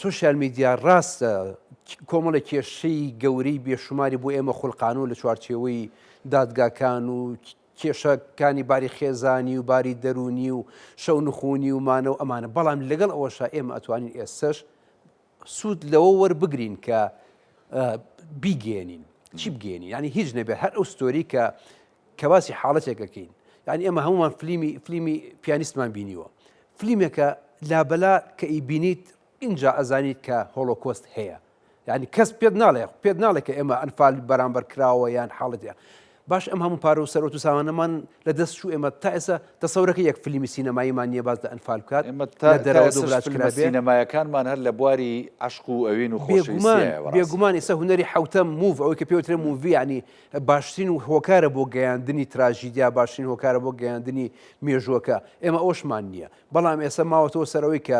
سۆشیال میدیا ڕاستە کۆمەڵێک کێشەی گەورەی بێشوماری بۆ ئێمە خولقانووە لە چوارچێوەی دادگاکان و کێشەکانی باری خێزانی و باری دەروونی و شەونخونی و مانە و ئەمانە، بەڵام لەگەڵ ئەوەشا ئێمە ئەتوانین ئێستەش سوود لەوە وەربگرین کە بیگەێنین چی بگەێنین ینی هیچ نەبێت هەر ئەو ستۆری کە کە باسی حاڵەتێک ئەکەین یعنی ئێمە هەمومان فلیمی فلیمی پیانیستمان بینیوە فلیمێکە لابەلا کە ئیبینیت ئینجا ئەزانیت کە هۆڵۆکۆست هەیە یانی کەس پێت ناڵێ پێت ناڵێ کە ئێمە ئەنفال بەرامبەر کراوە یان حاڵەتە باش ئەم هەموو پارە و سەرۆت و سامانەمان لە دەست چوو ئێمە تا ئێستا تەسەورەکە یەک فلیمی سینەماییمان نییە باس لە ئەنفال بکات ئێمە تا لە دەرەوە ئێستاش دۆبلاج فیلمە کرابێ سینەمایەکانمان هەر لە بواری عەشق و ئەوین و بێگومان خۆشەویستیایە بەڕاستی. بێگومان ئێستا هونەری حەوتەم move ئەوەی کە پێوترێ movie یعنی باشترین هۆکارە بۆ گەیاندنی تراژیدیا باشترین هۆکارە بۆ گەیاندنی مێژووەکە ئێمە ئەوشمان نییە بەڵام ئێستا ماوەتەوە سەر ئەوەی کە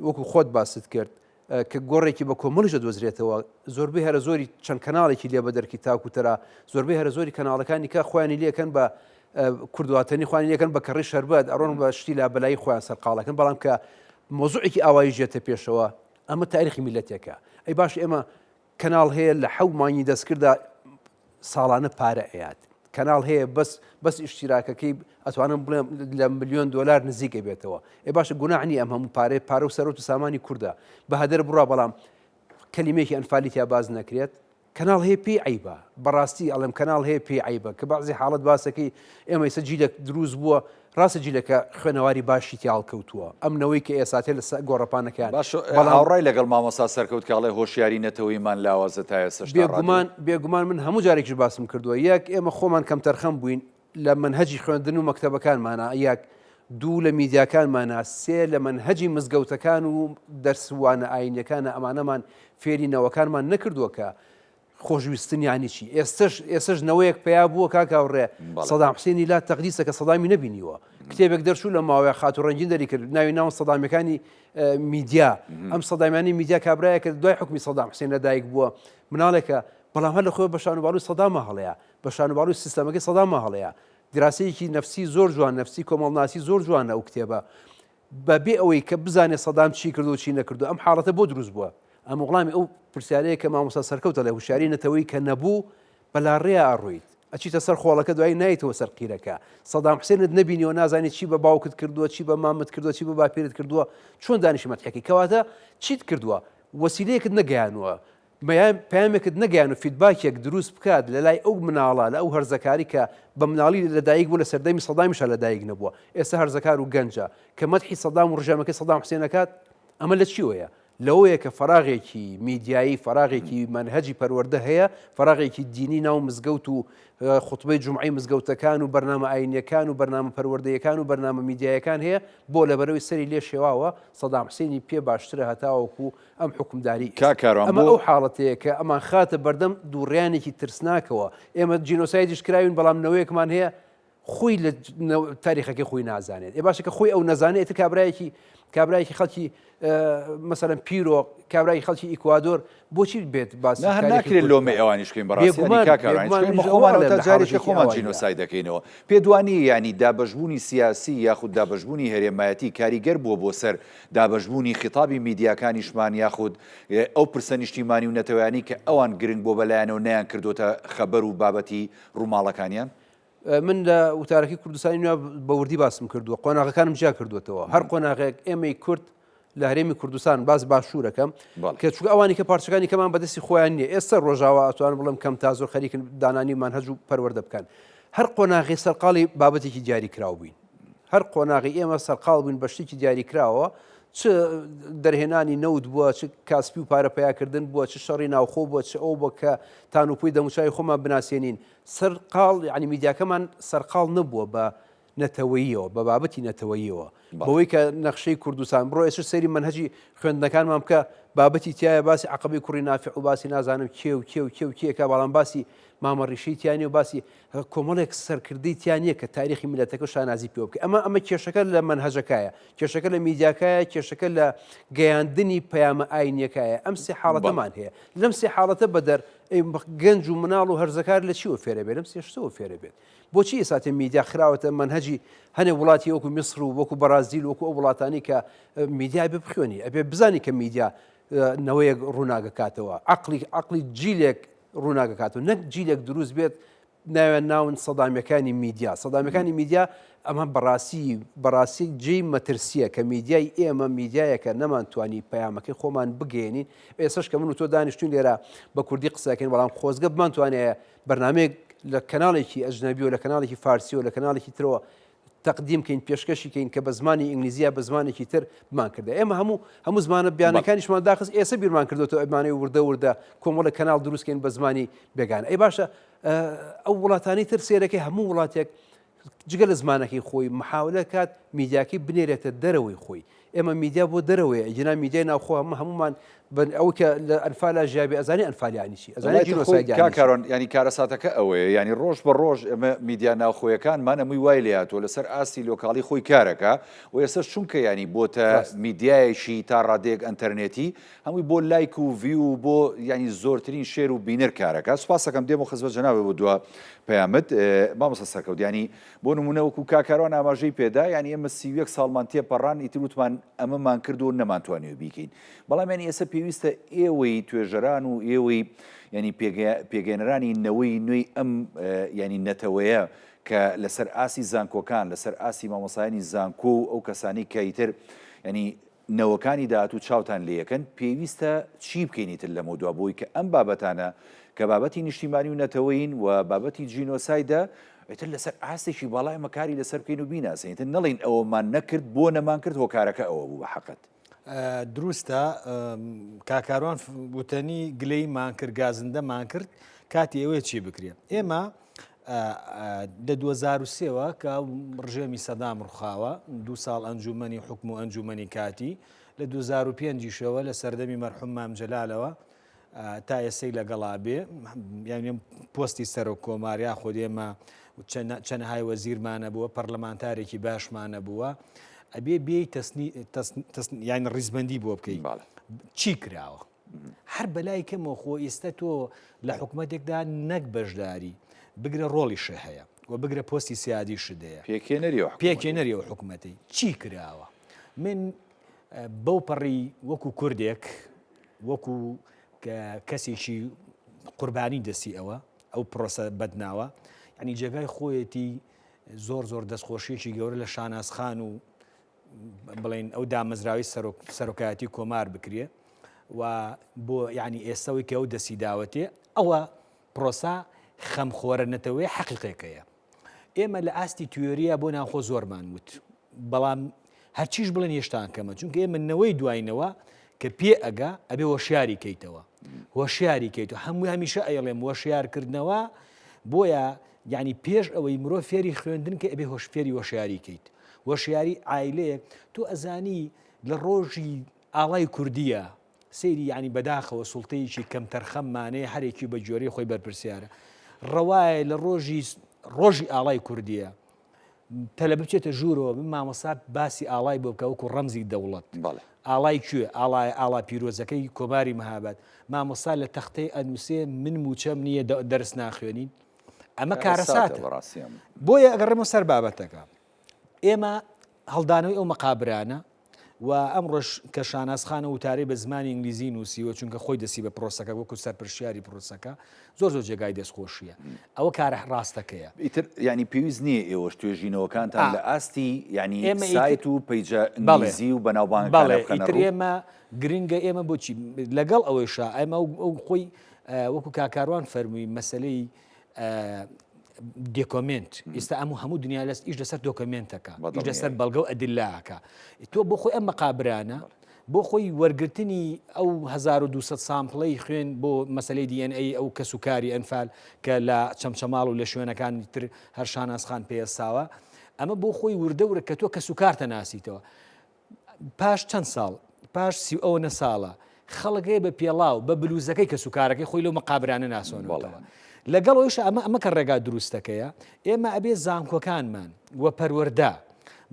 وەکو خۆت باست کرد کە گۆڕێکی بە کۆمەڵیش دەدۆزرێتەوە، زۆربەی هەرە زۆری چەند کەناڵێکی لێ بەدەرکی تاک و تەرا، زۆربەی هەرە زۆری کەناڵەکانی کە خۆیانی لێکەن بە کوردواتەنی خۆیانی لێکەن بە کەڕی شەربەت، ئەڕۆن بە شتی لابەلایی خۆیان سەرقاڵەکەن، بەڵام کە مەوزوعێکی ئاوایی ژێتە پێشەوە، ئەمە تاریخی میللەتێکە. ئەی باش ئێمە کەناڵ هەیە لە حەو مانگی دەستکردا ساڵانە پارە ئەیات کەناڵ هەیە بەس بەس ئیشتیراکەکەی ئەتوانم بڵێم لە ملیۆن دۆلار نزیک ئەبێتەوە ئێ باشە گوناح نییە ئەم هەموو پارەیە پارە و سەرۆت و سامانی کوردە بە هەدەر بڕا بەڵام کەلیمەیەکی ئەنفالی تیا باز نەکرێت کەناڵ هەیە پێی عیبە بەڕاستی ئەڵێم کەناڵ هەیە پێی عیبە کە بەعزی حاڵەت باسەکەی ئێمە ئێستا جیلێک دروست بووە ڕاستە جیلەکە خوێنەواری باشی تیا هەڵکەوتووە، ئەم نەوەی کە ئێساتێ لە سە گۆڕەپانەکەیان، باشە بەڵام. هاوڕای لەگەڵ مامۆستا سەرکەوت کە ئەڵێ هۆشیاری نەتەوەییمان لاوازە تا ئێستەش تا ڕادەیەک؟ بێگومان، بێگومان من هەموو جارێکیش باسم کردووە، یەک ئێمە خۆمان کەمتەرخەم بووین لە مەنهەجی خوێندن و مەکتەبەکانمانا، یەک، دوو لە میدیاکانمانا، سێ لە مەنهەجی مزگەوتەکان و دەرس و وانە ئایینیەکانا ئەمانەمان فێری نەوەکانمان نەکردووە کە خۆشویستن یانی چی؟ ئێستەش ئێستەش نەوەیەک پەیا بووە کاک هاوڕێ سەدام حسێنی لا تەقدیسە کە سەدامی نەبینیوە کتێبێک دەرچوو لە ماوەیە خاتوو ڕەنگین دەری کرد ناوی ناون سەدامیەکانی میدیا ئەم سەدامیانی میدیا کابرایە کە دوای حکومی سەدام حسێن لەدایک بووە مناڵێکە بەڵام هەر لە خۆی بە شان و باڵوی سەدامە هەڵەیە بە شان و باڵوی سیستەمەکەی سەدامە هەڵەیە دراسەیەکی نەفسی زۆر جوان نەفسی کۆمەڵناسی زۆر جوانە ئەو کتێبە بە بێ ئەوەی کە بزانێ سەدام چی کردووە و چی نەکردووە، ئەم حاڵەتە بۆ دروست بووە؟ ئەم وڵامی ئەو پرسیارەیە کە مامۆستا سەرکەوت دەڵێ هوشیاری نەتەوەیی کە نەبوو بە لاڕێیا ئەڕۆیت، ئەچیتە سەر خۆڵەکە دوایی نایەیتەوە سەر قیرەکە، سەدام حسێنت نەبینیوە نازانی چی بە باوکت کردووە، چی بە مامت کردووە، چی بە باپیرت کردووە، چۆن دانیشی مەدحەکەی؟ کەواتە چیت کردووە؟ وەسیلەیەکت نەگەیانووە، پەیامێکت نەگەیان و feedback ێک دروست بکات لە لای ئەو مناڵە لە ئەو هەرزەکاری کە بە مناڵی لە دایک بوو لە سەردەمی سەدامیشا لە دایک نەبووە ئێستا هەرزەکار و گەنجە کە مەدحی سەدام و ڕژێمەکەی سەدام حسێن ئەکات ئەمە لە چیوەیە لەوەیە کە فەراغێکی میدیایی فەراغێکی مەنهەجی پەروەردە هەیە فەراغێکی دینی ناو مزگەوت و خوتبەی جومعەی مزگەوتەکان و بەرنامە ئاینیەکان و بەرنامە پەروەردەیەکان و بەرنامە میدیایەکان هەیە بۆ لەبەرەوەی سەری لێ شێواوە سەدام حسێنی پێ باشترە هەتاوەکو ئەم حوکمداری کاک کاروان ئەمە بۆ. ئەو حاڵەتەیە کە ئەمان خاتە بەردەم دووڕیانێکی ترسناکەوە ئێمە جینۆسایدیش کراوین بەڵام نەوەیەکمان هەیە خۆی لە تاریخەکەی خۆی نازانێت ئێ باشە کە خۆی ئەو نەزانێت ئیتر کابرایەکی کابرایەکی خەڵکی مەسەلەن پیرۆ کابرای خەڵکی ئیکوادۆر بۆچی بێت باسی نا هەر تاریخی ناکرێت کورد لۆمەی بکات ئەوانیش بکەین بەڕاستی یانی بێگومان کاک کاروان بێگومان چونکە ئێمە منیش ئەوە خۆمان ئەڵێم تا لە جارێکی حاڵەتێکی خۆمان ئاواییدا. جینۆساید دەکەینەوە پێت وانییە یانی دابەشبوونی سیاسی یاخود دابەشبوونی هەرێمایەتی کاریگەر بووە بۆ سەر دابەشبوونی خیتابی میدیاکانیشمان یاخود ئەو پرسە نیشتیمانی و نەتەوەیانەی کە ئەوان گرنگ بووە بەلایانەوە نەیانکردۆتە خەبەر و بابەتی ڕووماڵەکانیان؟ من لە وتارەکەی کوردستانی نوێ بە وردی باسم کردووە قۆناغەکانم جیا کردووەتەوە هەر قۆناغێک ئێمەی کورد لە هەرێمی کوردستان باس باشوورەکەم کە چونکە ئەوانی کە پارچەکانی کەمان بەدەستی خۆیان نییە ئێستا ڕۆژاوا ئەتوان بڵم کەم تا زۆر خەریکن دانانی مەنهەج و پەروەردە بکەن هەر قۆناغی سەرقاڵی بابەتێکی دیاری کراو بووین هەر قۆناغی ئێمە سەرقاڵ بووین بە شتێکی دیاری کراوە چ دەرهێنانی نەوت بووە چ کاسپی و پارە پیاکردن بووە چ شەڕی ناوخۆ بووە چ ئەو بووە کە تانوپۆی دەموچاوی خۆمان بناسێنین سەرقاڵ یعنی میدیاکەمان سەرقاڵ نەبووە بە نەتەوەییەوە، بە بابەتی نەتەوەییەوە، بەوەی کە نەخشەی کوردستان، بڕۆ ئێستا سەیری مەنهەجی خوێندنەکانمان بکە، بابەتی تیایە باسی عەقەبەی کوڕی نافع و باسی نازانم کێ و کێ و کێ و کێ کە بەڵام باسی مامە ڕیشەی تیا نییە و باسی کۆمەڵێک سەرکردەی تیا نییە کە تاریخی میللەتەکە و شانازی پێوە بکە. ئەمە ئەمە کێشەکە لە مەنهەجەکایە، کێشەکە لە میدیاکایە، کێشەکە لە گەیاندنی پەیامە ئاینییەکایە. ئەم سێ حاڵەتەمان هەیە. لەم سێ حاڵەتە بەدەر گەنج و مناڵ و هەرزەکار لە چیوە فێرە بێت؟ لەم سێ شتەوە فێرە بێت. بۆچی ئێستا میدیا خراوەتە مەنهەجی هەنێ وڵاتی وەکو میسر و وەکو بەرازیل وەکو ئەو وڵاتانی کە میدیا بێ بخوێنی ئەبێ بزانی کە میدیا نەوەیەک ڕووناگەکاتەوە عقلی عقلی جیلێک ڕووناگەکاتەوە نەک جیلێک دروست بێت ناویان ناون سەدامیەکانی میدیا سەدامیەکانی میدیا ئەمە بەڕاستی بەڕاستی جێی مەترسیە کە میدیای ئێمە میدیایەکە نەمانتوانی پەیامەکەی خۆمان بگەێنین ئێسش کە من و تۆ دانیشتون لێرە بە کوردی قسەکەین بەڵام خۆزگە بمانتوانێ بەرنامەیەک لە کەناڵێکی ئەجنەبی و لە کەناڵێکی فارسی و لە کەناڵێکی ترەوە تەقدیم کەین پێشکەشی کەین کە بە زمانی ئینگلیزیە بە زمانێکی تر بمان کردە ئێمە هەموو هەموو زمانە بیانەکانیشمان داخست ئێستا بیرمان کردوەوە ئەمانەی وردە وردە کۆمەڵە کەناڵ دروستکەین بە زمانی بێگان ئەی باشە ئەو وڵاتانی تر سێرەکەی هەموو وڵاتێک جگە لە زمانەکەی خۆی محاولە کات میدیاکەی بنێرێتە دەرەوەی خۆی ئێمە میدیا بۆ دەرەوەیە ئەگینا میدیای ناوخۆ هەموو هەموومان بن ئەو کە لە ئەنفالا ژیابێ ئەزانی ئەنفال یانی چی ئەزانی وەڵای تۆ خۆی جینۆساید یانی کاک چی. کاروان یانی کارەساتەکە ئەوەیە یانی ڕۆژ بە ڕۆژ ئێمە میدیا ناوخۆیەکانمان ئەمووی وای لێهاتووە لەسەر ئاستی لۆکاڵی خۆی کارەکا و ئێستەش چونکە یانی بۆتە ڕاست. میدیایەکی تا ڕادەیەک ئەنتەرنێتی هەمووی بۆ لایک و view و بۆ یانی زۆرترین share و بینەر کارەکا سوپاس ئەکەم دێمەوە خزمەت جەنابت بۆ دوا پەیامت مامۆستا سەرکەوت یانی بۆ نمونە وەکو کاک کاروان ئاماژەی پێدا یانی ئێمە 31 ساڵمان تێپەڕان ئیتر وتمان ئەمەمان کرد و نەمانتوانیوە بیکەین بەڵام یانی ئێستا پێویستە ئێوەی توێژەران و ئێوەی یانی پێگەێنەرانی نەوەی نوێی ئەم یانی نەتەوەیە کە لەسەر ئاستی زانکۆکان لەسەر ئاستی مامۆسایانی زانکۆ و ئەو کەسانی کە ئیتر ینی نەوەکانی داهاتوو چاوتان لێیەکەن، پێویستە چی بکەین ئیتر لەمەودوا بۆی کە ئەم بابەتانە کە بابەتی نیشتیمانی و نەتەوەیین و بابەتی جینۆسایدە ئیتر لەسەر ئاستێکی باڵا ئێمە کاری لەسەر بکەین و بیناسین ئیتر نەڵێین ئەوەمان نەکرد بۆ نەمانکرد هۆکارەکە ئەوە بوو بە حەقت. دروستە کاک کاروان وتەنی گلەییمان کرد گازندەمان کرد کاتی ئەوەیە چی بکرێ ئێمە لە 2003 وە کە ڕژێمی سەدام ڕوخاوە دوو ساڵ ئەنجومەنی حکم و ئەنجومەنی کاتی لە 2005 یشەوە لە سەردەمی مەرحوم مام جەلالەوە تا ئێسەی لەگەڵا بێ یانیم پۆستی سەرۆک کۆمار یاخود ئێمە چەنەهای وەزیرمانە بووە پەرلەمانتارێکی باشمانە بووە ئەبێ بێ تەسنی یان ڕیزبندی بۆ بکەیت چی کراوە هەر بەلای کەمەوە خۆ ئیستە تۆ لە حکومەتێکدا نەک بەشداری بگرە ڕۆڵیشە هەیە و بگرە پۆستی سیادیشت هەیە پێکهێنەری ئەو حکومەتەی. پێکهێنەری ئەو حکومەتەی چی کراوە؟ من بەو پەڕی وەکو کوردێک وەکو کەسێکی قوربانی دەستی ئەوە ئەو پرۆسە بەدناوە یعنی جێگای خۆیەتی زۆر زۆر دەستخۆشیەکی گەورە لە شاناز خان و بڵێن ئەو دامەزراوەی سەرۆک سەرۆکایەتی کۆمار بکرێ و بۆ یعنی ئێستەوەی کە ئەو دەستی داوەتێ ئەوە پرۆسا خەمخۆرە نەتەوەی حەقیقێکەیە ئێمە لە ئاستی تیۆریە بۆ ناوخۆ زۆرمان وت بەڵام هەرچیش بڵێن هێشتان کەمە چونکە ئێمە نەوەی دواینەوە کە پێ ئەگا ئەبێ هۆشیاری کەیتەوە هۆشیاری کەیت و هەموو هەمیشە ئەیڵێم هۆشیارکردنەوە بۆیە یعنی پێش ئەوەی مرۆ فێری خوێندن کە ئەبێ هۆش فێری هۆشیاری کەیت هۆشیاری عایلەیەک تۆ ئەزانی لە ڕۆژی ئاڵای کوردیە سەیری یانی بەداخەوە سوڵتەیەکی کەمتەرخەممانەیە هەرێکی بە گوێرەی خۆی بەرپرسیارە ڕەوایە لە ڕۆژی ڕۆژی ئاڵای کوردیە تەلە بچێتە ژوورەوە من مامۆسا باسی ئاڵای بۆ بکە وەکو ڕەمزی دەوڵەت ئاڵای کوێ ئاڵای ئاڵا پیرۆزەکەی کۆماری مەهاباد مامۆسا لە تەختەی ئەنووسێ من موچەم نییە دەرس ناخوێنین ئەمە کارەساتە بۆیە ئەگەڕێمەوە سەر بابەتەکە ئێمە هەڵدانەوەی ئەو مەقابرانە. و ئەمڕۆش کە شاناز خانە وتارەی بە زمانی ئینگلیزی نووسیوە چونکە خۆی دەستی بە پرۆسەکە وەکو سەرپرشیاری پرۆسەکە زۆر زۆر جێگای دەستخۆشیە ئەوە کارە ڕاستەکەیە. ئیتر یانی پێویست نییە ئێوەش توێژینەوەکانتان لە ئاستی یانی سایت و پەیجە ئینگلیزی و بەناوبانگەکانە بخەنە ڕوو؟ ئێمە گرنگە ئێمە بۆچی لەگەڵ ئەوەیشا ئەمە ئەو خۆی وەکو کاک کاروان فەرمووی مەسەلەی document ئێستا ئەم هەموو دنیا لەس ئیش لەسەر document ەکە ئیش لەسەر بەڵگە و ئەدللاکە تۆ بۆ خۆی ئەم مەقابرانە بۆ خۆی وەرگرتنی ئەو 1200 sample ەی خوێن بۆ مەسلەی DNA ئەو کەس و کاری ئەنفال کە لە چەمچەماڵ و لە شوێنەکانی تر هەر شانازخان پێساوە ئەمە بۆ خۆی وردە ورە کە تۆ کەس و کارتە ناسیتەوە پاش چەند ساڵ، پاش سی و ئەوەنە ساڵە، خەڵک هەیە بە پێڵاو، بە بلوزەکەی کەسوکارەکەی خۆی لەو مەقابرانە ناسۆنێتەوە. لەگەڵ ئەویشا ئەمە ئەمە کە ڕێگا دروستەکەیە، ئێمە ئەبێ زانکۆکانمان و پەروەردە،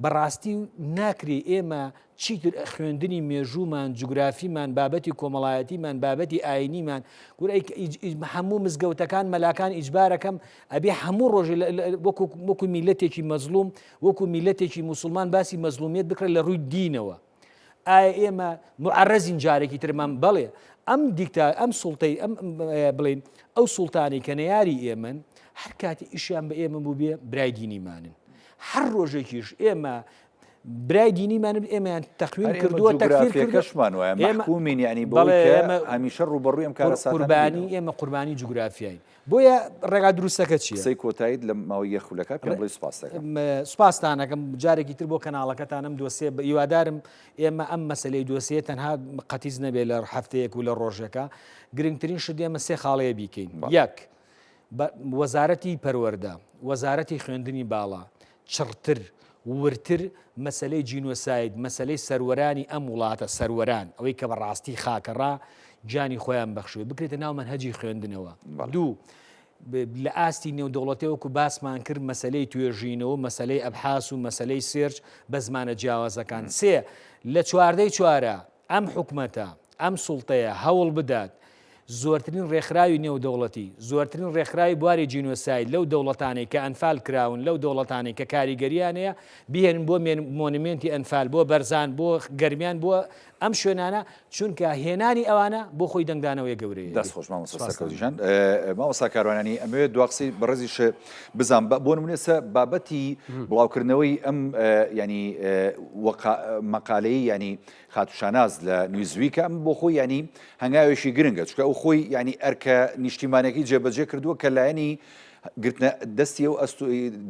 بەڕاستی ناکرێ ئێمە چیتر خوێندنی مێژوومان، جوگرافیمان، بابەتی کۆمەڵایەتیمان، بابەتی ئاینیمان، گورە هەموو مزگەوتەکان مەلاکان ئیجبارەکەم ئەبێ هەموو ڕۆژێ وەکو میلەتێکی مەزڵوم وەکو میلەتێکی موسڵمان باسی مەزڵومیەت بکرێت لە ڕووی دینەوە ئایا ئێمە معرەزین جارێکی ترمان بەڵێ ئەم دیکتا ئەم سوڵتەی ئەم بڵین ئەو سوڵتانی کە نەیاری ئێمن هەر کاتی ئیشیان بە ئێمە بوو بێ برای دینیمانن هەر ڕۆژێکیش ئێمە برای دینیمان ئێمەیان تەخوین کردووە تەکفیرەکەشمان وایە مەحکومین یعنی بەڵێ ئێمە هەمیشە ڕووبەڕووی ئەم کارەساتانە قوربانی ئێمە قوربانی جوگرافیاین بۆیە ڕێگا دروستەکە چییە؟ قسەی کۆتاییت لە ماوەی یەک خولەکە پێم بڵێی سوپاست دەکەم. سوپاستان ئەکەم جارێکی تر بۆ کەناڵەکەتان ئەم دۆسیە هیوادارم ئێمە ئەم مەسەلەی دۆسیە تەنها قەتیس نەبێت لە هەفتەیەک و لە ڕۆژێکە گرنگترین شت ئێمە سێ خاڵەیە بیکەین یەک وەزارەتی پەروەردە وەزارەتی خوێندنی باڵا چڕتر، وردتر مەسەلەی جینۆساید، مەسەلەی سەروەرانی ئەم وڵاتە، سەروەران، ئەوەی کە بە ڕاستی خاکەڕا گیانی خۆیان بەخشیوە، بکرێتە ناو مەنهەجی خوێندنەوە. دوو، لە ئاستی نێودەوڵەتی وەکو باسمان کرد مەسەلەی توێژینەوە، مەسەلەی ئەبحاس و مەسەلەی search بە زمانە جیاوازەکان. سێ، لە چواردەی چوارە ئەم حکومەتە، ئەم سوڵتەیە هەوڵ بدات زۆرترین ڕێکخراوی نێودەوڵەتی، زۆرترین ڕێکخراوی بواری جینۆساید لەو دەوڵەتانەی کە ئەنفال کراون، لەو دەوڵەتانەی کە کاریگەرییان هەیە، بهێنن بۆ مۆنیمێنتی ئەنفال، بۆ بەرزان، بۆ گەرمیان، بۆ ئەم شوێنانە، چونکە هێنانی ئەوانە بۆ خۆی دەنگدانەوەی گەورەیە. دەست خۆش مامۆستا سەرکەوت گیان. مامۆستا کاروانانی ئەمەوێت دوا قسەی بەڕێزیش بزانم بۆ نمونە سە بابەتی بڵاوکردنەوەی ئەم ینی مەقالەی ینی خاتوو شاناز لە نیوزویک ئەم بۆ خۆی یانی هەنگاوێکی گرنگە چونکە ئەو خۆی یانی ئەرکە نیشتیمانەکەی جێبەجێ کردووە کە لایەنی گرتنە دەستی ئەو ئەستو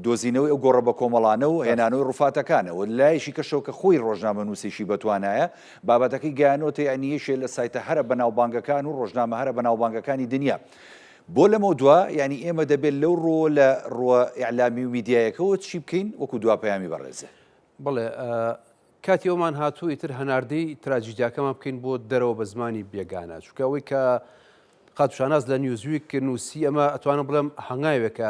دۆزینەوەی ئەو گۆڕە بە کۆمەڵانە و هێنانەوەی ڕوفاتەکانەوە لایەکی کەشەوە کە خۆی ڕۆژنامەنووسێکی بەتوانایە بابەتەکەی گەیانۆتە یانی یەکێ لە سایتە هەرە بەناوبانگەکان و ڕۆژنامە هەرە بەناوبانگەکانی دنیا بۆ لەمەو دوا یانی ئێمە دەبێت لەو ڕووە لە ڕووە ئیعلامی و میدیایەکەوە چی بکەین وەکو دوا پەیامی بەڕێزێ؟ بەڵێ کاتی ئەومان هاتوو ئیتر هەناردەی تراجیدیاکەمان بکەین بۆ دەرەوە بە زمانی بێگانە چونکە ئەوەی کە خاتوو شاناز لە نیوزویک نووسی ئەمە ئەتوانم بڵێم هەنگاوێکە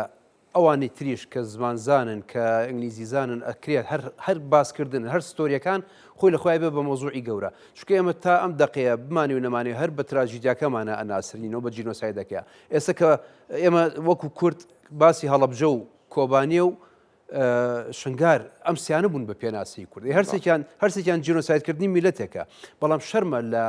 ئەوانی تریش کە زمانزانن کە ئینگلیزیزانن ئەکرێت هەر هەر باسکردن هەر ستۆریەکان خۆی لە خۆی بێ بە مەوزوعی گەورە چونکە ئێمە تا ئەم دەقەیە بمانی و نەمانی هەر بە تراجیدیاکەمانە ئەناسرینەوە بە جینۆسایدەکەیە ئێستا کە ئێمە وەکو کورد باسی هەڵەبجە و کۆبانیە و شنگار ئەم سیانە بوون بە پێناسی کورد هەرسێکیان هەرسێکیان جینۆسایدکردنی میلەتێکە بەڵام شەرمە لە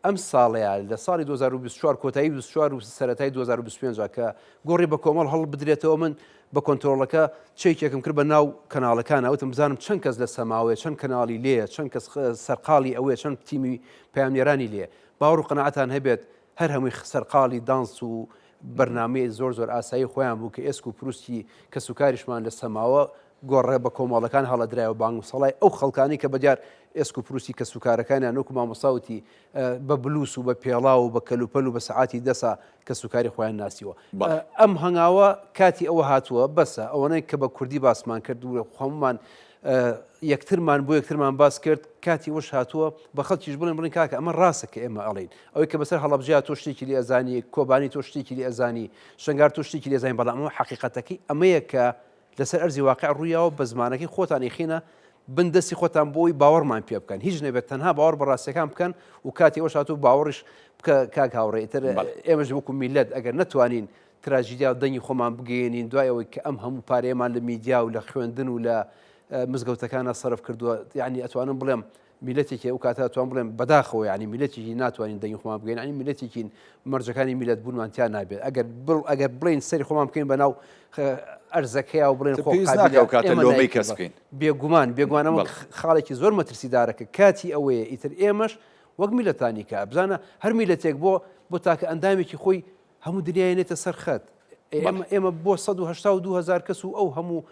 ئەم ساڵەیە لە ساڵی 2024 کۆتایی 24 و سەرەتای 2025 کە گۆڕی بە کۆمەڵ هەڵ بدرێتەوە من بە کۆنتترۆڵەکە چێکێکم کرد بە ناو کەناڵەکان وتم بزانم چەند کەس لە سەماوەیە چەند کەناڵی لێیە چەند کەس سەرقاڵی ئەوەیە چەند تیمی پەیامنێرانی لێ باوەڕ و قەناعەتان هەبێت هەر هەمووی سەرقاڵی دانس و بەرنامەی زۆر زۆر ئاسایی خۆیان بوو کە ئێسک و پروسکی کەسوکاریشمان لە سەماوە گۆڕە بە کۆمەڵەکان هەڵەدرایەوە بانگ و سەڵای ئەو خەڵکانی کە بەدیار ئێسک و پروسکی کەسوکارەکانیان وەکو مامۆستا وتی بە بلوس و بە پێڵاو و بە کەلوپەل و بە سەعاتی دەسا کەسوکاری خۆیان ناسیوە ئەم هەنگاوە کاتی ئەوە هاتووە بەسە ئەوەنەی کە بە کوردی باسمان کرد و خۆمان یەکترمان بۆ یەکترمان باس کرد کاتی ئەوەش هاتووە بە خەڵکیش بڵێن بڵێن کاکە ئەمە ڕاستە کە ئێمە ئەڵێین ئەوەی کە بەسەر هەڵەبجەیا تۆ شتێکی لێ ئەزانی کۆبانی تۆ شتێکی لێ ئەزانی شنگار تۆ شتێکی لێ ئەزانی بەڵام ئەمە حەقیقەتەکەی ئەمەیە کە لەسەر ئەرزی واقع ڕوویاوە بە زمانەکەی خۆتان ئیخینە بن دەستی خۆتان بۆی باوەڕمان پێ بکەن هیچ نەبێت تەنها باوەڕ بە ڕاستیەکان بکەن و کاتی ئەوەش هاتوو باوەڕیش بکە کاک هاوڕێ ئیتر ئێمەش وەکو میلەت ئەگەر نەتوانین تراژیدیا و دەنگی خۆمان بگەیەنین دوای ئەوەی کە ئەم هەموو پارەیەمان لە میدیا و لە خوێندن و لە مزگەوتەکانە سەرف کردووە یعنی ئەتوانم بڵێم میلەتێکی ئەو کاتە توان بڵێم بەداخەوە یعنی میلەتێکی ناتوانین دەنگی خۆمان بگەین ینی میلەتێکین مەرجەکانی میلەت بوونمان تیا نابێت ئەگەر بڵ ئەگەر بڵێن سەری خۆمان بکەین بەناو ئەرزەکەیا و بڵێن خۆ کاتە لۆمەی کەس بکەین. بێگومان بێگومان ئەمە خاڵێکی زۆر مەترسیدارە کە کاتی ئەوەیە ئیتر ئێمەش وەک میلەتانی کە بزانە هەر میلەتێک بۆ بۆ تاکە ئەندامێکی خۆی هەموو دنیای نێتە سەر خەت ئێمە ئێمە بۆ 182 هزار کەس و ئەو هەموو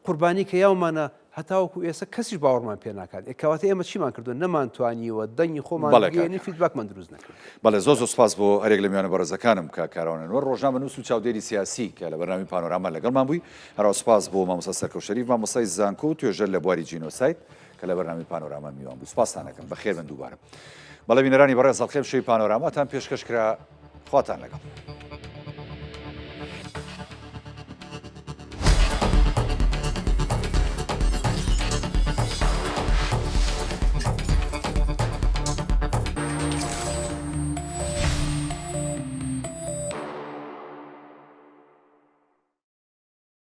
قوربانی کە یاومانە هەتاوەکو ئێستا کەسیش باوەڕمان پێ ناکات کەواتە ئێمە چیمان کردو نەمانتوانیوە دەنگی خۆمان بگەیەنین feedback مان دروست نەکرد. بەڵێ زۆر زۆر سپاس بۆ هەرێک لە میوانە بەڕێزەکانم کاک کاروان ئەنوەر ڕۆژنامەنووس و چاودێری سیاسی کە لە بەرنامەی پانۆراما لەگەڵمان بووی، هەروەها سپاس بۆ مامۆستا سەرکەوت شەریف مامۆستای زانکۆ و توێژەر لە بواری جینۆساید کە لە بەرنامەی پانۆراما میوان بووی سپاستان ئەکەم بەخێربن دووبارە. بەڵێ بینەرانی بەڕێز ئەڵقەی ئەمشەوی پانۆراماتان پێشکەش کرا خواتان لەگەڵ.